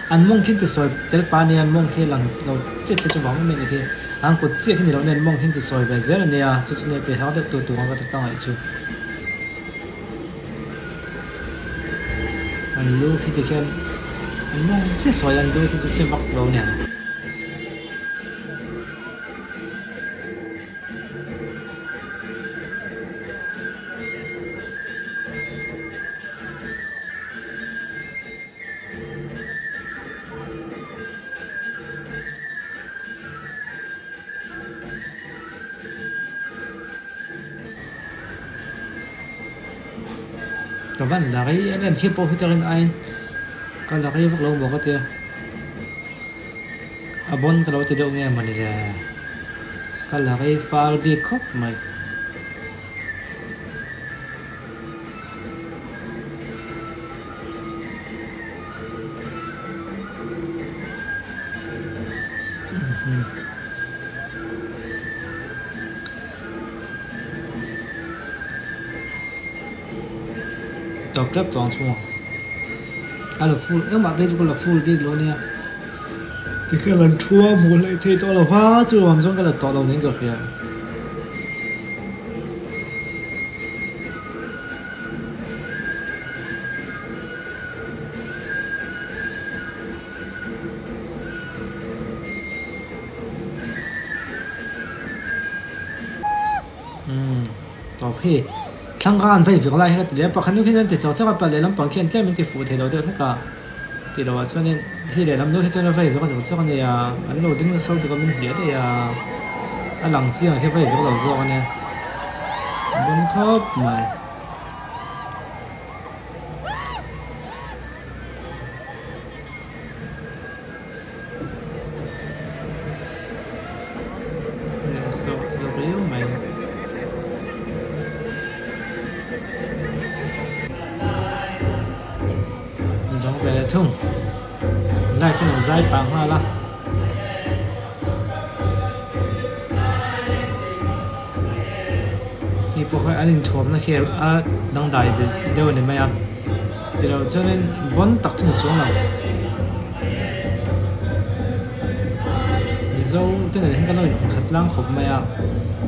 Speaker 1: An mawng khi an ti sawi tel pah a nia an mawng khi a lang lo chiah chiah chu vang em em a ni khi an kut chiah khi ni lo nen mawng khi an ti sawi ve zel a nia chu chu nia ti hau deuh tur tur ang ka ti pangngai chu an lu khi ti khian an mawng chiah sawi an lu khi chu che vak lo a nia. Ka van la rei em em khi pawh khi ka rin aiin ka la rei vak lo maw ka tia a bawn ka lo ti deuh nge mawni le ka la rei fal bik khawp mai. Tawp tep tawng chhung a la full engmah phei chu ka la full bik lo ania tikhian an thu a hmuh hleih theih tawh lo va chuvang chuan ka la tawh lo niin ka hria. Umm tawp hi thlang kha an vei vek lai hi ka ti leh a pakhat nu khi chuan ti chak chak a pa lehlam pang khian tlem in ti fuh thei lo deuh hlek a tih loh ah chuanin hi lehlam nu hi chuan a vei vek a chak chak a nia an lo ding nasa lutuk a min hliah daih a a lang chiang khi a vei vek lo zawk a nia a bon khawp mai. Dawng ve leh thung light hian an zai pah nghal a. Hei pawh hi an inthuamna khi a dangdai deuh a ni mai a tilo chuanin bawn tak chu ni chuang lo Mizo te nen hian kan lo inawm khat tlang khawp mai a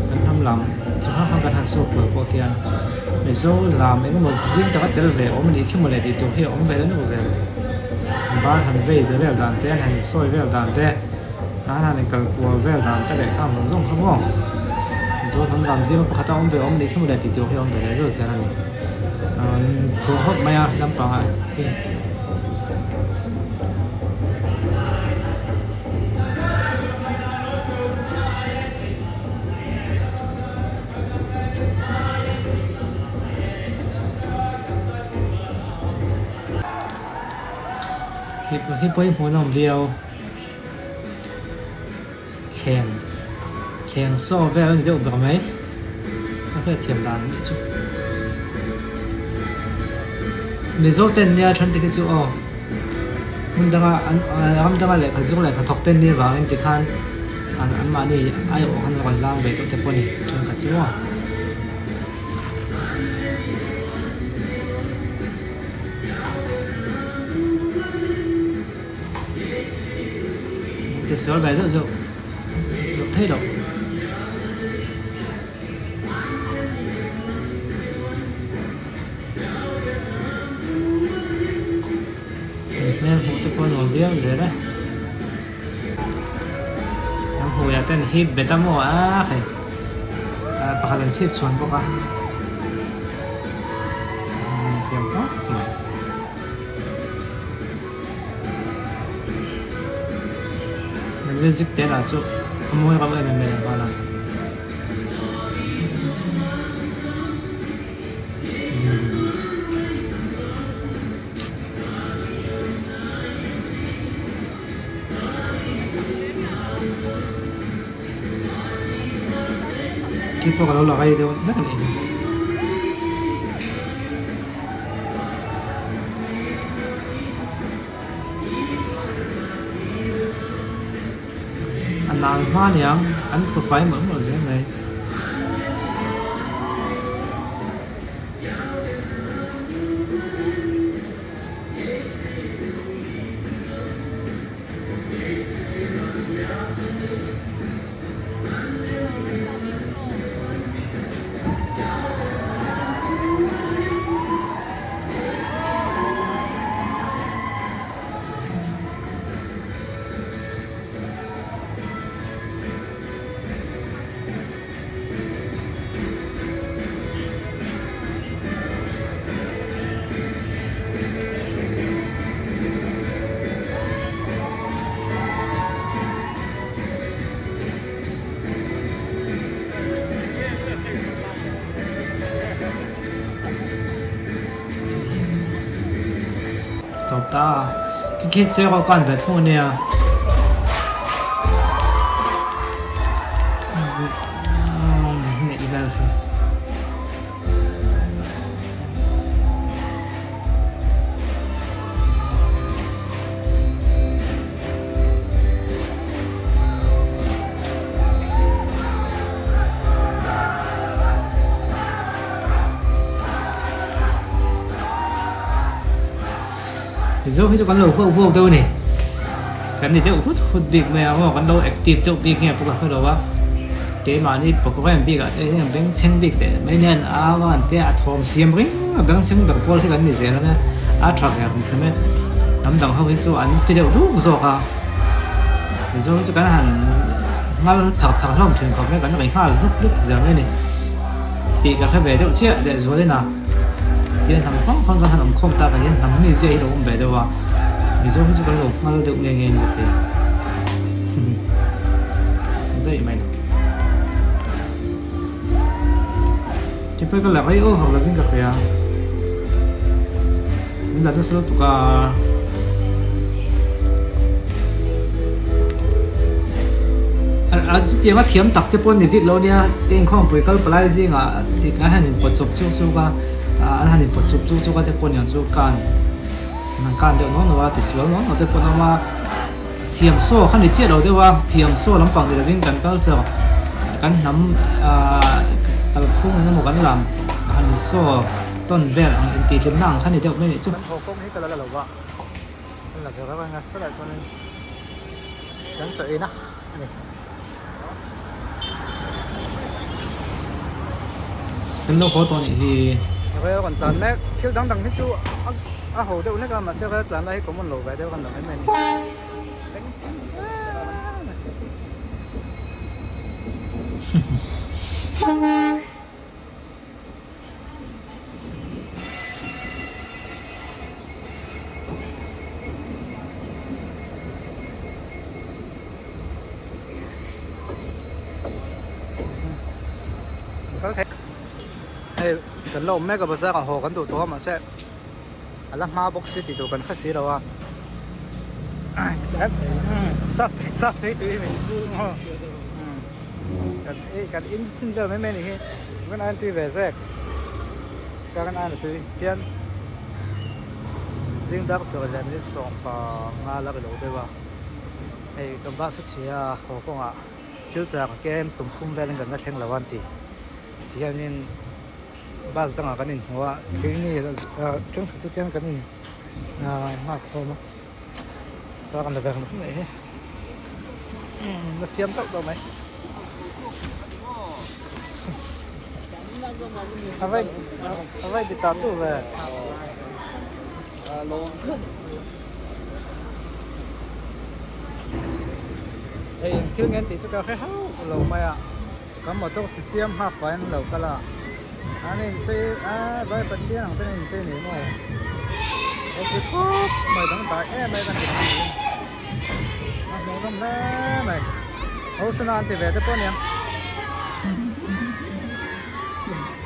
Speaker 1: kan hnam lam chi hrang hrang kan han sawp kual pawh hian Mizo lam eng emaw zing taka tel ve awm a nih khi mawle tih tur hi a awm ve reng zel ban han vei vel dan te an han insawi vel dan te. An han inkal kual vel dan te leh kha ang zawng zawng kha maw? Chuan an dan zir pakhat a awm ve awm nih khi mawle tih tur hi a awm ve leh zeuh zel a ni. An phur hawp mai a lampangah hi. Hi pawh hi hmuhnawm viau. Thleng thleng saw vel a ni deuh ber mai a hriatthiam dan nih chu. Mizo ten nia then te khi chu aw hmun danga an ram danga lehkha zir leh hnathawk ten nia vangin tikhan an anmahni aiawh khan rawn lam ve tawh te pawh a ni thenkhat chu aw. Ti sual ve deuh zawk loh theih loh. An hmel hmuh te pawh a nuam viau zel e. An hmuiah ten hip bet a maw a hei pakhat an chhip chhuan bawk a. Thiam khawp mai. Music te lah chu a mawi rauh em em mai ang nghal a. Khi pawh ka lo la rei deuh hlek a nih hi. A nan hma aniang an fai mawlh mawlh zel mai. Tawp ta a khi khi che kan ve thung ania neih vel hi. Mizo hi chu kan lo huau huau deuh a ni. Kan ni deuh hut hut bik mai a maw, kan lo active deuh bik nge pawh ka hre lo a. Keimahni program bikah te hian bengchheng bik teh mai nen a van te a thawm siam ring a bengchheng ber pawl hi kan ni zel ania a tha ve ang hrim e. Hnam dang ho hi chu an ti deuh duk zawk a. Mizo hi chu kan han ngal phar phar hlawm thin khawp mai kan ri nghal hlut hlut zel mai a ni tih ka hre ve deuh chiah lehzualin a. Tihian hnam hrang hrang kan han awm khawm tak ah hian hnam mi zia hi lo awm ve deuh a, Mizo hi chu kan lo nghal deuh nge nge ni ka hria daih mai lo. Keipawh ka la rei over lovin ka hria, min la nasa lutuk a. A chutianga thiam tak te pawh an ni bik lo ania te inkhawmpui kal palai zingah tih an han inpawt chawp chuk chuk a an han inpawt chuk chuk chuk a te pawh niang chu kan an kan deuh nuam nuam a tisual nuam nuam te pawh an awm a thiam saw kha ni chiah lo deuh a thiam saw lampang ni lovin kan culture kan hnam ahh kalphung eng emaw kan lam han saw tawn vel ang intihhlimna ang kha ni deuh mai a nih chu.
Speaker 2: Kan haw kawng hi ka la la lo va. Kan la ve reuh a nasa lah chuanin kan chaw ei na a ni.
Speaker 1: Kan lo haw tawh a nih hi.
Speaker 2: Rel rawn tlan mek thil dang dang hi chu a ho deuh hlek a mahse rel tlan lai hi common lo ve deuh kan lo mai mai a ni. Hei kan la awm mek a bazar ah haw kan duh tawh a mahse a la hma bawk si tih tur kan hre si lo a sap thei sap thei tui hi min. Kan ei kan in chhin vel mai mai a nih hi. Kan aiin tui ve zek. Ka kan aiin a tui hian zing dar sarih leh minute 15 la ri lo deuh a. Hei kan bus a chhia a haw kawngah silchar kem 30 velin kan la thleng lo a an ti. Tihianin bus dangah kan inhmu a keini thenkhat chu tiang kan in nghak khawm a ka kan la ve ang mai hi la siam tauh tawh mai a vai a vai ti ta tu ve hei thil ngen tih chu ka hre hauh lo mai a. Kan motor chi siam hak pahin an lo kal a, an inchei a vai pathian ang ten an inchei ni maw ropui khawp mai dangdai em em a ni a hmuhnawm hle mai hosana an ti ve te pawh a niang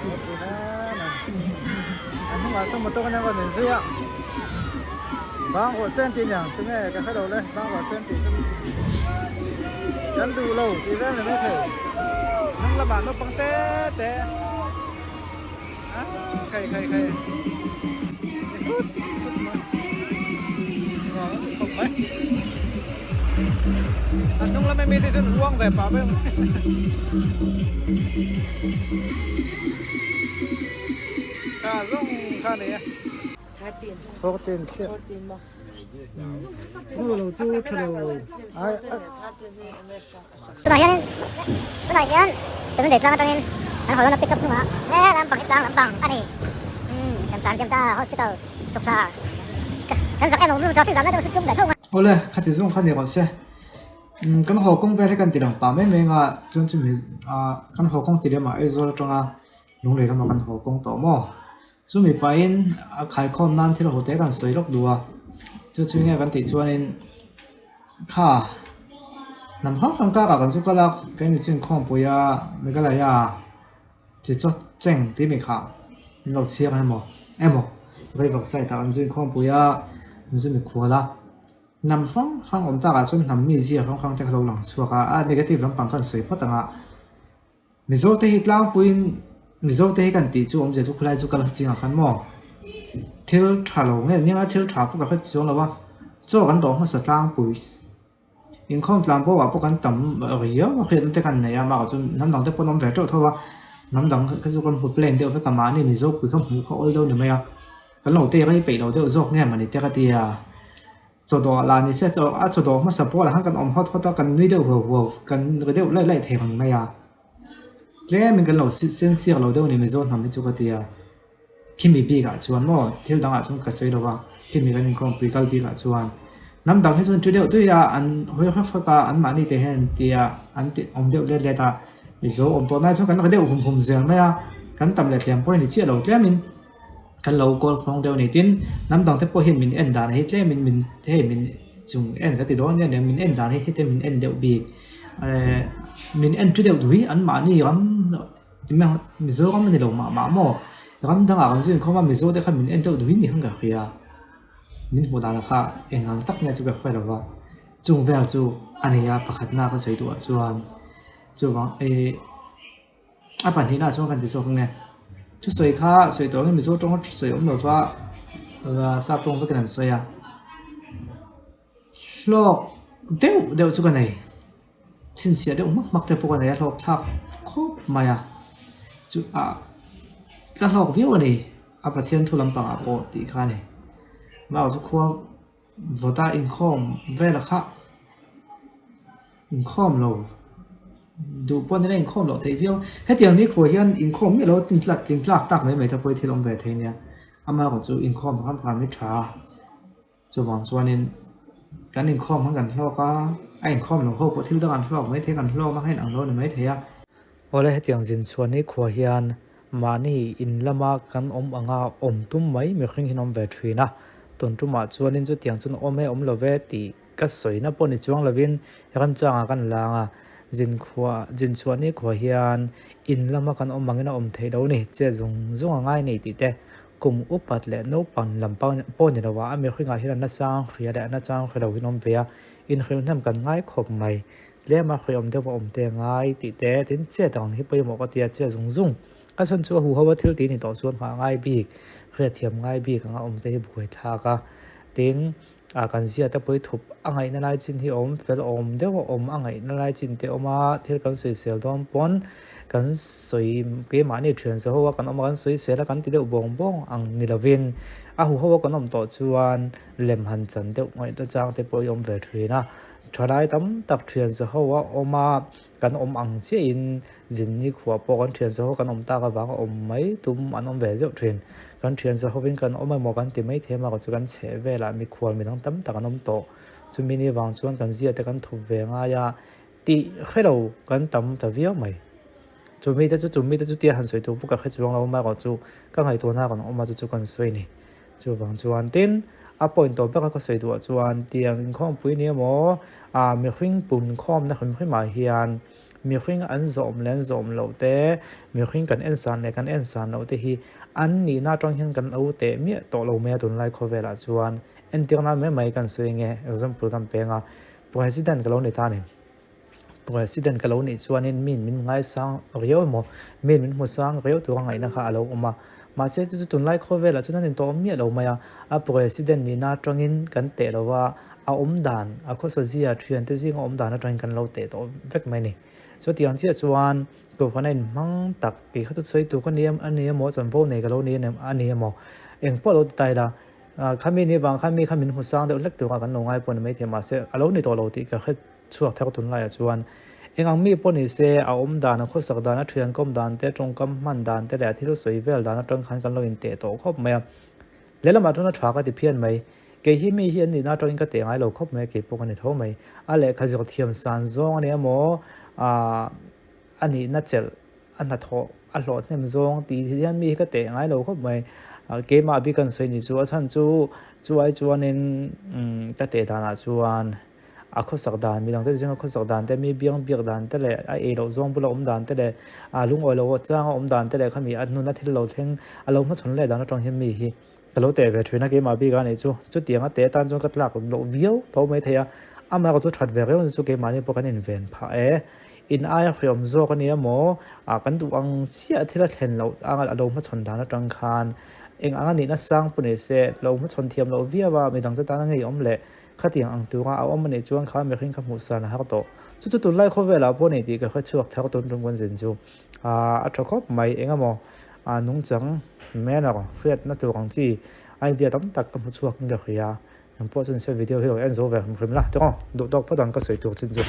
Speaker 2: ropui hle mai an hnungah sawn motor ania rawn inzui a bang ruah sen tih a niang tunge ka hre lo le bang ruah sen tih chu. Kan duh lo tih vel ni maithei. Hnung lamah naupang te te a khai khai khai ni hut hut mai nuam an ti khawp mai. A hnung lama mi te chuan uang ve pah mai ang. Kha zawng kha a ni e. 13 chiah.
Speaker 6: Tunah hian tunah hian Seven Day tlang atangin kan haw dawn a pick up hnungah he lampang hi tlang lampang a ni umm kan tlan diam ta hospital chhuk thla kan zak em awm traffic zam lai te pawh tum daih tho mai.
Speaker 1: Awle khati zawng kha ni rawh se umm kan haw kawng vel hi kan ti lang pah mai mai anga chuan chumi ah kan haw kawng ti lem ah Aizawl atanga Lunglei lamah kan haw kawng tawh maw. Chumi pahin a khaikhawm nan thil ho te kan sawi lawk duh a, chu chu nge kan tih chuanin kha hnam hrang hrang karah kan chu kal a, keini chu inkhawmpui a Meghalaya chi chaw cheng tih mi kha an lo chhiar emaw emaw river side ah kan zu inkhawmpui a an zu mikhual a, hnam hrang hrang awm takah chuan hnam mizia hrang hrang te kha lo lang chhuak a, a negative lampang kha an sawi phawt ang a. Mizo te hi tlangpuiin Mizo te hi kan tih chu awmzia chu khulai chu kal chingah khan maw thil tha lo nge nia thil tha pawh ka hre chuang lo a chaw kan dawh hmasa tlangpui inkhawm tlan pawh ah pawh kan tam riau a hriatna te kan nei a mahah chuan hnam dang te pawh an awm ve teuh tho a hnam dang kha chu kan hmu plain deuh vek a mahni Mizo pui kha hmuh kha awl deuh a ni mai a kan lo tei rei peih lo deuh zawk nge mawni te ka ti a. Chawdawh lah ni se chaw a chawdawh hmasa pawh lah khan kan awm hawt hawt a kan nui deuh huau huau kan ri deuh laih laih thei reng mai a tlemin kan lo sen siak lo deuh a ni Mizo hnam hi chu ka ti a khimi bikah chuan maw thil dangah chuan ka sawi lo va khimi kan inkhawmpui kal bikah chuan hnam dang hi chuan thu deuh deuh a an hawi hawk hawk a an mahni te hian tia an ti awm deuh let let a Mizo awm tawh lai chuan kan ri deuh hum hum zel mai a kan tam leh tlem pawh a ni chiah lo tlemin. Kan lo kawl khawng deuh a ni. Tin, hnam dangte pawh hian min en dan hi tlemin min hei min chung en ka ti dawn nia min en dan hi heti min en deuh bik. Ehh min en thu deuh duh hi anmahni ram Mizoram a ni lo mah mah maw? Ram dangah kan zui inkhawm a Mizo te khan min en deuh duh hi ni khan ka hria. Min hmuh dan kha eng ang tak nge chu ka hre lo va. Chung vel chu a ni a pakhatna ka sawi duhah chuan chuvang ehh. A pahnihna ah chuan kan ti chhuak ang e. Thusawi kha sawi tawh angin Mizo tawng thusawi awm lova sap tawng vekin an sawi a. Hlawk deuh deuh chu ka nei. Chhinchhiah deuh hmak hmak te pawh ka nei a hlawk thlak khawp mai a. Chu ah ka hlawk viau a ni a Pathian thu lampangah pawh tih kha a ni. Mau chu khua Vawta inkhawm vel a kha inkhawm lo duh pawh nila inkhawm loh theih viau. Hetiang ni khuah hian inkhawm miah lo a tlak tling tlak tak mai mai te pawh hi thil awm ve thei nia. Amaherawhchu chu inkhawm hram hram hi tha a, chuvang chuanin kan inkhawm khan kan hlawk a, a inkhawm lo ho pawh thil dang an hlawk mai thei a, kan hlawkna kha inang lo a ni mai thei a.
Speaker 2: Awle hetiang zin chhuah ni khuah hian Mahni in lama kan awm anga awm tum mai mihring hian awm ve thin a, tun tumah chuanin chutiang chuan awm e awm lo ve tih ka sawina pawh ni chuang lovin remchangah kan lang a, zin khua zin chhuah ni khua hian in lama kan awm angin a awm theih lo ni, che zung zung a ngai nei tih te, kum upat leh naupang lam pawh ni lovah a mihringah hian a nachang hria leh a nachang hre lo hian awm ve a, inhrilhnem kan ngai khawp mai. Tlema hriawm deuh a awm te ngai tih te tin chet ang hi pawimawh ka tia che zung zung. A chhan chu a huho a thil tih ni tawh chuan nghah ngai bik, hriatthiam ngai bik anga awm te hi buaithlak a. Tin, ah kan zia te pawh hi thup a ngaihna lai chin hi a awm fel awm deuh a awm a ngaihna lai chin te a awm a, thil kan sawisel dawn pawn kan sawi keimahni thian sa ho a kan awm a kan sawisel a kan ti deuh bawng bawng ang ni lovin a huho a kan awm tawh chuan lem han chan deuh ngaihna chang te pawh hi a awm ve thin a. Thalai tam tak thian sa ho a awm a kan awm ang chiahin zin ni khuah pawh kan thian sa ho kan awm tak avanga awm mai tum an awm ve zeuh thin. Kan thian sa hovin kan awm emaw kan ti maithei emaw chu kan chheh velah mikhual midang tam tak an awm tawh. Chumi ni vang chuan kan zia te kan thup ve ngai a tih hrelo kan tam ta viau mai. Chumi te chu chumi te chu tia han sawi tur pawh ka hre chuang lo amaherawh chu ka ngaihtuahna kan awm a chu chu kan sawi a ni. Chuvang chuan tin a point tawh baka ka sawi duhah chuan tiang inkhawmpui ni emaw ah mihring pun khawmna hrim hrimah hian mihring an zawm leh an zawm loh te mihring kan en san leh kan en san loh te hi an nihna atang hian kan lo teh miah tawh lo mai a tunlai khawvelah chuan entir nan mai mai kan sawi ange example kan peng a president ka lo ni ta a ni. President ka lo nih chuanin min min ngaisang riau emaw, min min hmu sang riau tura ngaihna kha a lo awm a. Mahse chu chu tunlai khawvelah chuan an intawm miah lo mai a, a President nihna atangin kan teh lo va, a awm dan, a khawsa zia, thiante zinga awm dan atangin kan lo teh tawh vek mai a ni. Chutiang chiah chuan Kohhran a inhmang tak tih kha chu sawi tur ka ni a ni emaw, chanvo nei ka lo ni a ni emaw, engpawh lo ti ta ila, khami ni vang khan mi kha min hmu sang deuh hlek turah kan lo ngai pawh ni maithei mahse a lo ni tawh lo tih ka hre Chhuak thar tunlaiah chuan eng ang mi pawh ni se a awm dan, a khawsak dan, a thian kawm dan te, tawngkam hman dan te leh a thil sawi vel dan atang khan kan lo inteh tawh khawp mai a. Lehlamah chuan a tha ka ti phian mai. Kei hi mi hi an nihna atangin ka teh ngai lo khawp mai a, kei pawh ka ni tho mai. A lehkha zir thiam san zawng a ni emaw, aah a nihna chelh, a hnathawh, a hlawh hnem zawng tih hian mi hi ka teh ngai lo khawp mai. Keimah bik an sawi ni chu a chhan chu chu ai chuanin ka teh danah chuan A khawsak dan, midang te zinga khawsak dan te, mi biang biak dan te leh a ei loh zawng bula awm dan te leh a lungawi loh changa awm dan te leh khami a hnuna thil lo thleng a lo hmachhawn leh dan atang hian mi hi ka lo teh ve thin a keimah bik a nih chu. Chutiang a teh atan chuan ka tlak loh viau tho mai thei a, amah chu that ve reuh chu keimahni pawh kan inven phah e. In aia hreawm zawk a nia maw? Ah kan duh ang chiah thil a thlen loh anga a lo hmachhawn dan atang khan eng anga nihna sang pawh ni se lo hmachhawn thiam loh viau a midang te tana ngeiawm leh Khatiang ang tura a awm a nih chuan kha mihring kha hmuh san a har tawh. Chu chu tunlai khawvelah pawh ni tih ka hre chhuak thar tun tum kan zin chu a tha khawp mai. Eng emaw nungchang manner hriatna tur ang chi idea tam tak ka hmu chhuak in ka hria. Eng pawh chu nise video hi lo en zo ve hrim hrim la tiraw duh tawk phawt ang ka sawi tur chin chu.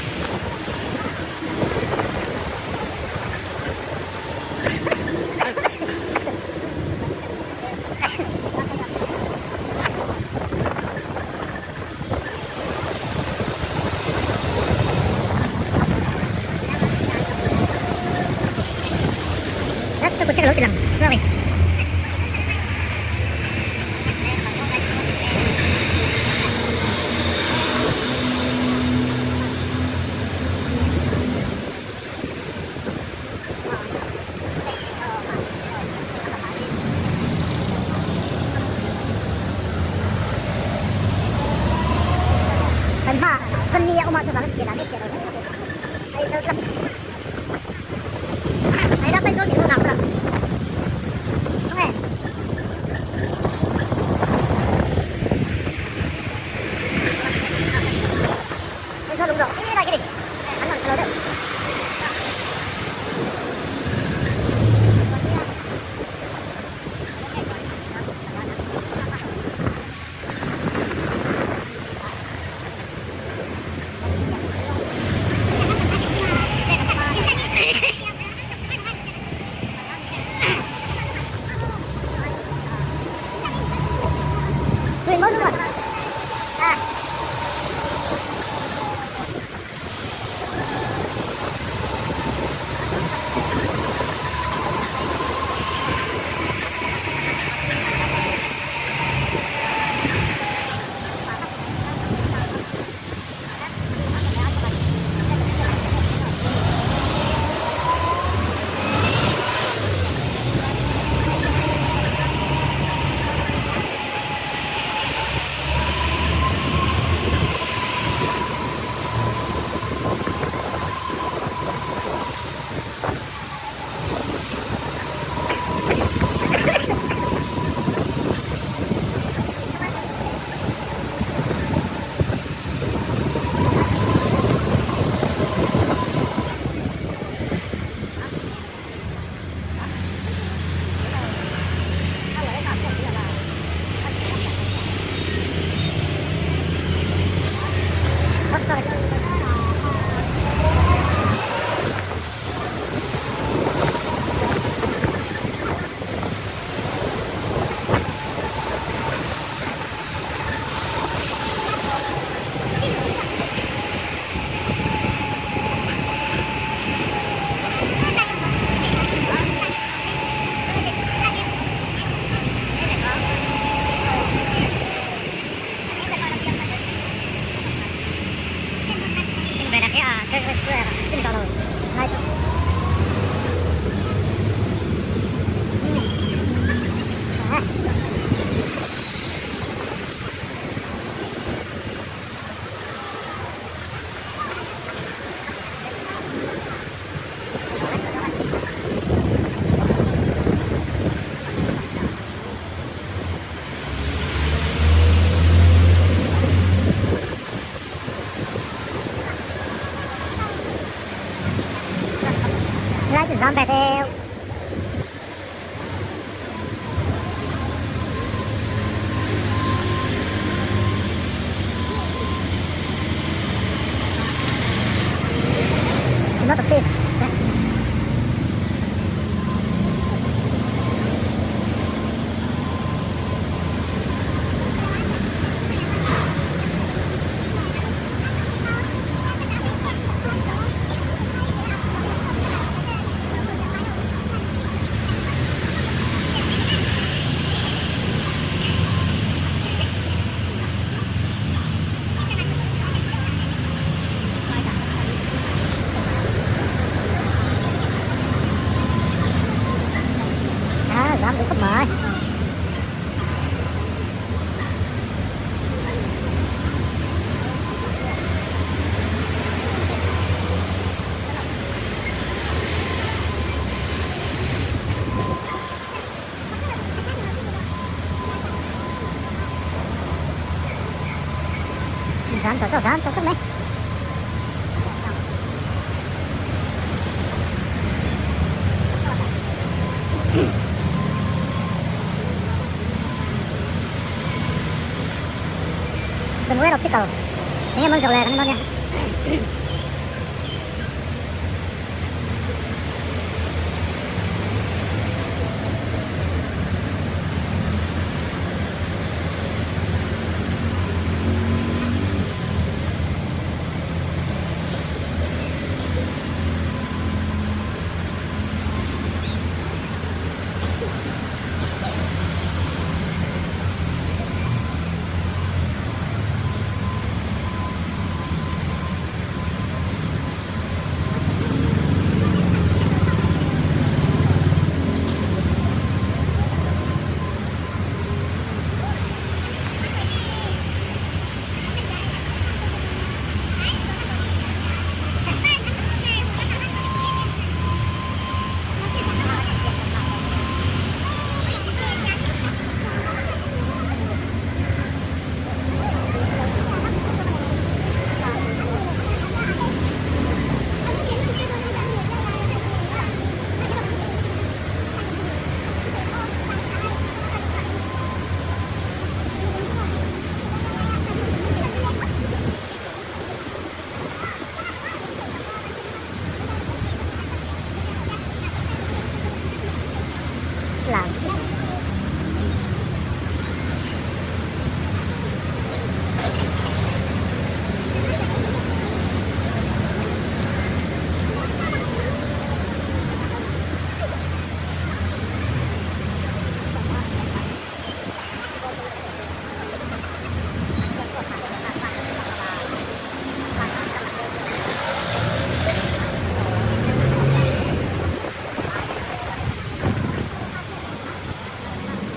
Speaker 6: Kan hma Sunny a awm ah chuan vang a dah mek a Aizawl tlang Aizawl tih Zam ve deuh. Synod Office te. À, dám đúng cấp mà. Dám cho cho dám cho cho mày. Sunwear Optical. Enge mawn zawh leh kan ni dawn nia.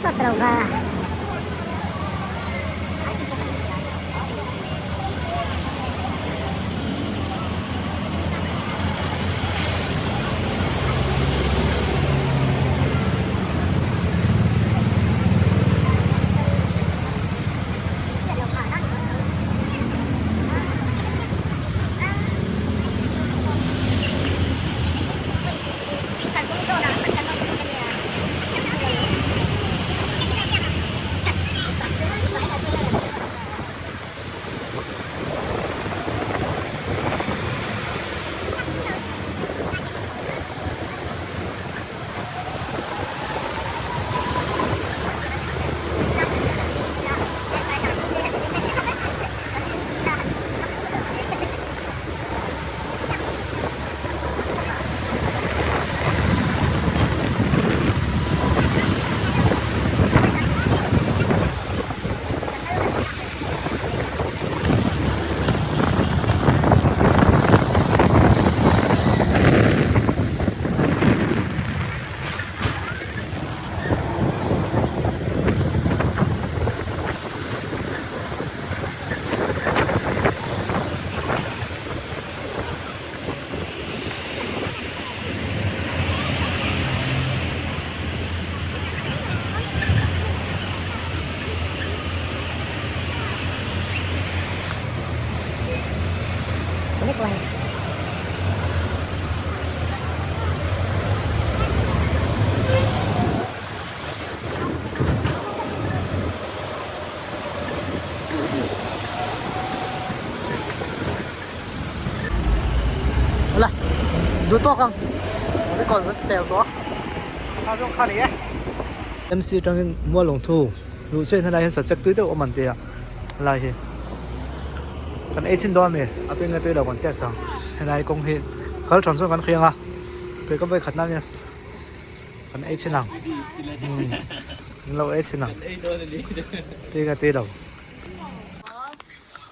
Speaker 6: Sawt lo va.
Speaker 2: Duh tawk ang. Record kan pel tawh a. Kha zawng kha ni e. MC atangin Mualawngthu luh chiah in helai hian sachek tui deuh awm an ti a helai hi kan ei chin dawn a ni a tui nge tui lo kan test ang helai kawng hi kal than chuan kan hriang a kei ka vawikhat na ania kan ei chin ang umm an lo ei chin ang tui nge tui lo.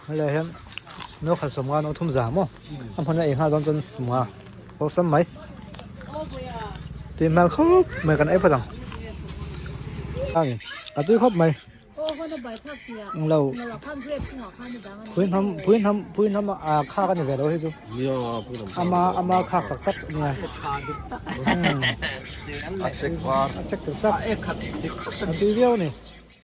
Speaker 2: Helai hian no khat sawmnga no thum za maw a hmun a ei nghal dawn chuan sawmnga awlsam mai tui hmel khawp mai kan ei phawt ang a tui khawp mai englo pui hnam pui hnam pui hnam a khak a ni ve lo hei chu ama ama khak tak tak ania a chek tuk tak a tui viau a ni.